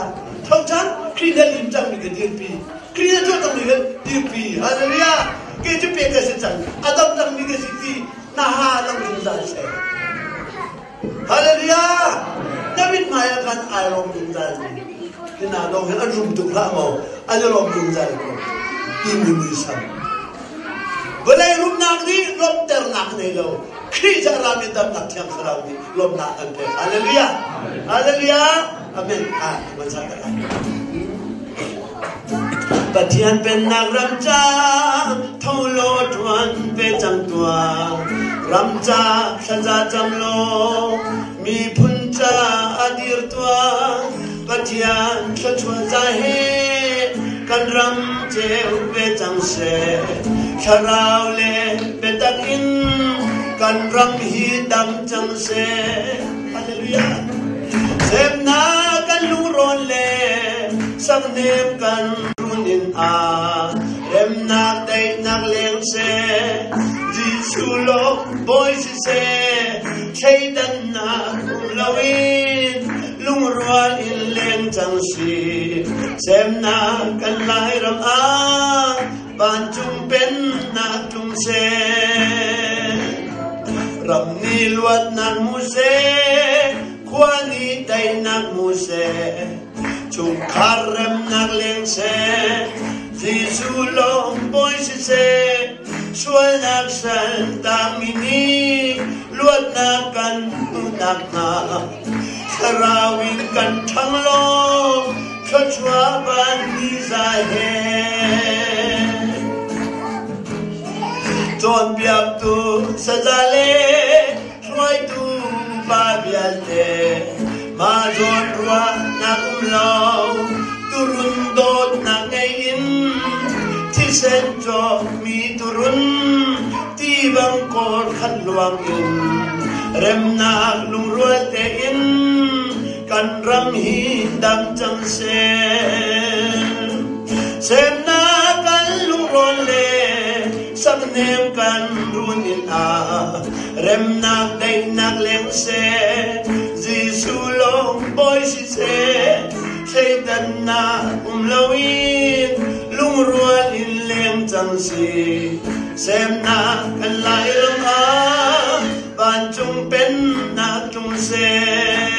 Tho cang Khrih na lim cangmi ka dirpi. Khrih na ṭuan cangmi ka dirpi. Hallelujah. Kei cu pek ka si cang. A dam cangmi ka si ti na ha lang zungzal seh. Hallelujah. Na mithmai ah khan ai lawm zungzal mi. Hi hna dong hi an rum tuk hlah maw? An i lawm zungzal ko. Timi muisam. Vawlei rumnak nih lawmhternak nei lo. Khrih ca rami damnak thiang thlarau nih lawmhnak an pek. Hallelujah. Hallelujah. Amen. Ah, man sa ta lai. Pathian pennak ram ca tho law ṭuan ve cang tuah. Ram ca thlaza cam law miphun ca a dir tuah. Pathian thluachuah ca he kan ram ceu ve cang seh. Thlarau le biatak in kan ram hi dam cang seh. Hallelujah. Semnak kan lungrawn le sangnem kan run in a remnak daihnak leng seh. Jesuh lawng bawi siseh, thleidannak um loin lungrual in leng cang si. Semnak kan Lairam ah vancung pennak tlung seh. Ram nih luatnak hmu seh, khua nih teinak hmu seh, chungkhar remnak leng seh, Jesuh lawng bawi siseh, sualnak sal tangmi nih luatnak kan hmuh nakhnga, thlarau in kan ṭhang law, thluachuah van ni za he. Cawnpiaktu saza le hruaitu pa vialte mah zawn ruahnak um lo turun dawtnak ngei in thisen cawkmi turun ti bang kawl khat luang in remnak lungrual tein kan ram hi dam cang seh. Semnak kan lungrawn le saknem kan run in ah remnak daihnak leng seh. Jesuh lawng bawi si seh. Thleidannak um loin lungrual in leng cang si. Semnak kan Lairam ah vancung pennak tlung seh.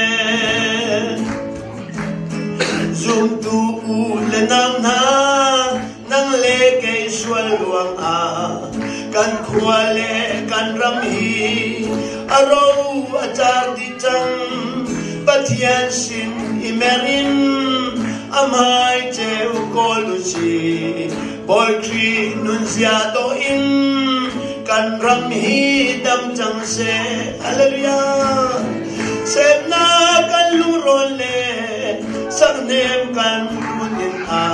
Zumtu u le nau hna, nang le kei sual ruangah kan khua le kan ram hi a ro a car dih cang. Pathian sin i mer in a hmai ceu kawl u si. Bawi Khrih nunzia dawh in kan ram hi dam cang seh. Hallelujah. Semnak kan lungrawn le saknem kan run in a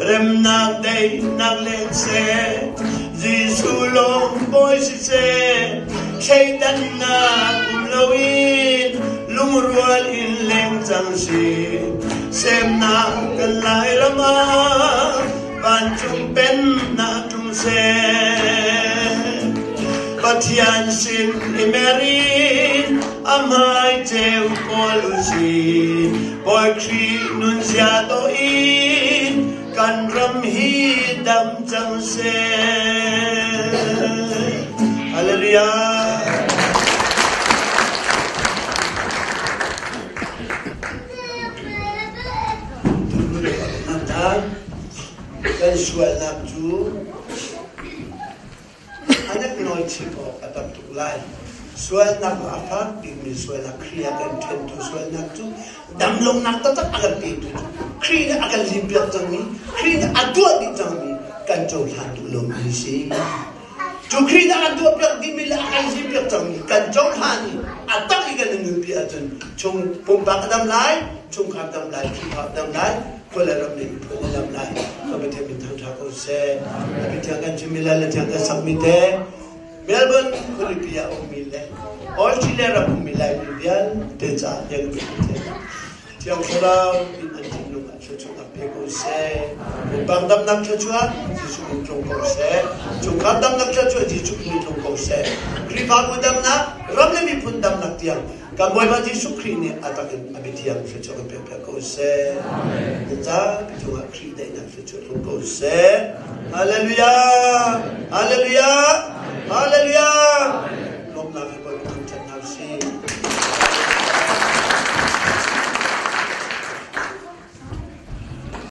remnak daihnak len seh. Jesuh lawng bawi si seh. Thleidannak um loin lungrual in leng cang si. Semnak kan Lairam ah vancung pennak tlung seh. Pathian sin i mer in a hmai ceu kawl u si. Bawi Khrih nunzia dawh in kan ram hi dam cang seh. Hallelujah. Kan sualnak cu a neknawi chim awk a tam tuk lai. Sualnak a fak bikmi sualnak Khrih a kan ṭhentu sualnak cu damlonak taktak a kan petu cu Khrih nih a kan limpiak cangmi, Khrih nih a tuah dih cangmi kan cohlan duh lomi si. Cu Khrih nih a kan tuahpiak dihmi le a kan limpiak cangmi kan cohlan i a tak i kan i nunpi ahcun chung pumpak a dam lai, chungkhar dam lai, Khrihfa dam lai, khua le ram nih miphun a dam lai. Kan Pathian min thangṭha ko seh. Kan Pathian kan chimmi le le thiang kan sakmi te Melbourne khualipi ah ummi le Australia ram ummi Laimi vialte caah tiang kan Pathian Thiang Thlarau in an thinlung ah. thluachuahnak pe ko seh. Pumpak damnak thluachuah Jesuh min tlung ko seh. Chungkhar damnak thluachuah Jesuh min tlung ko seh. Khrihfabu damnak, ram le miphun damnak tiang kan Bawipa Jesuh Khrih nih a tak in a biathiang thluachuah kan pek piak ko seh. Nan zapi cungah Khrih daihnak thluachuah tlung ko seh. Hallelujah! Hallelujah! Hallelujah!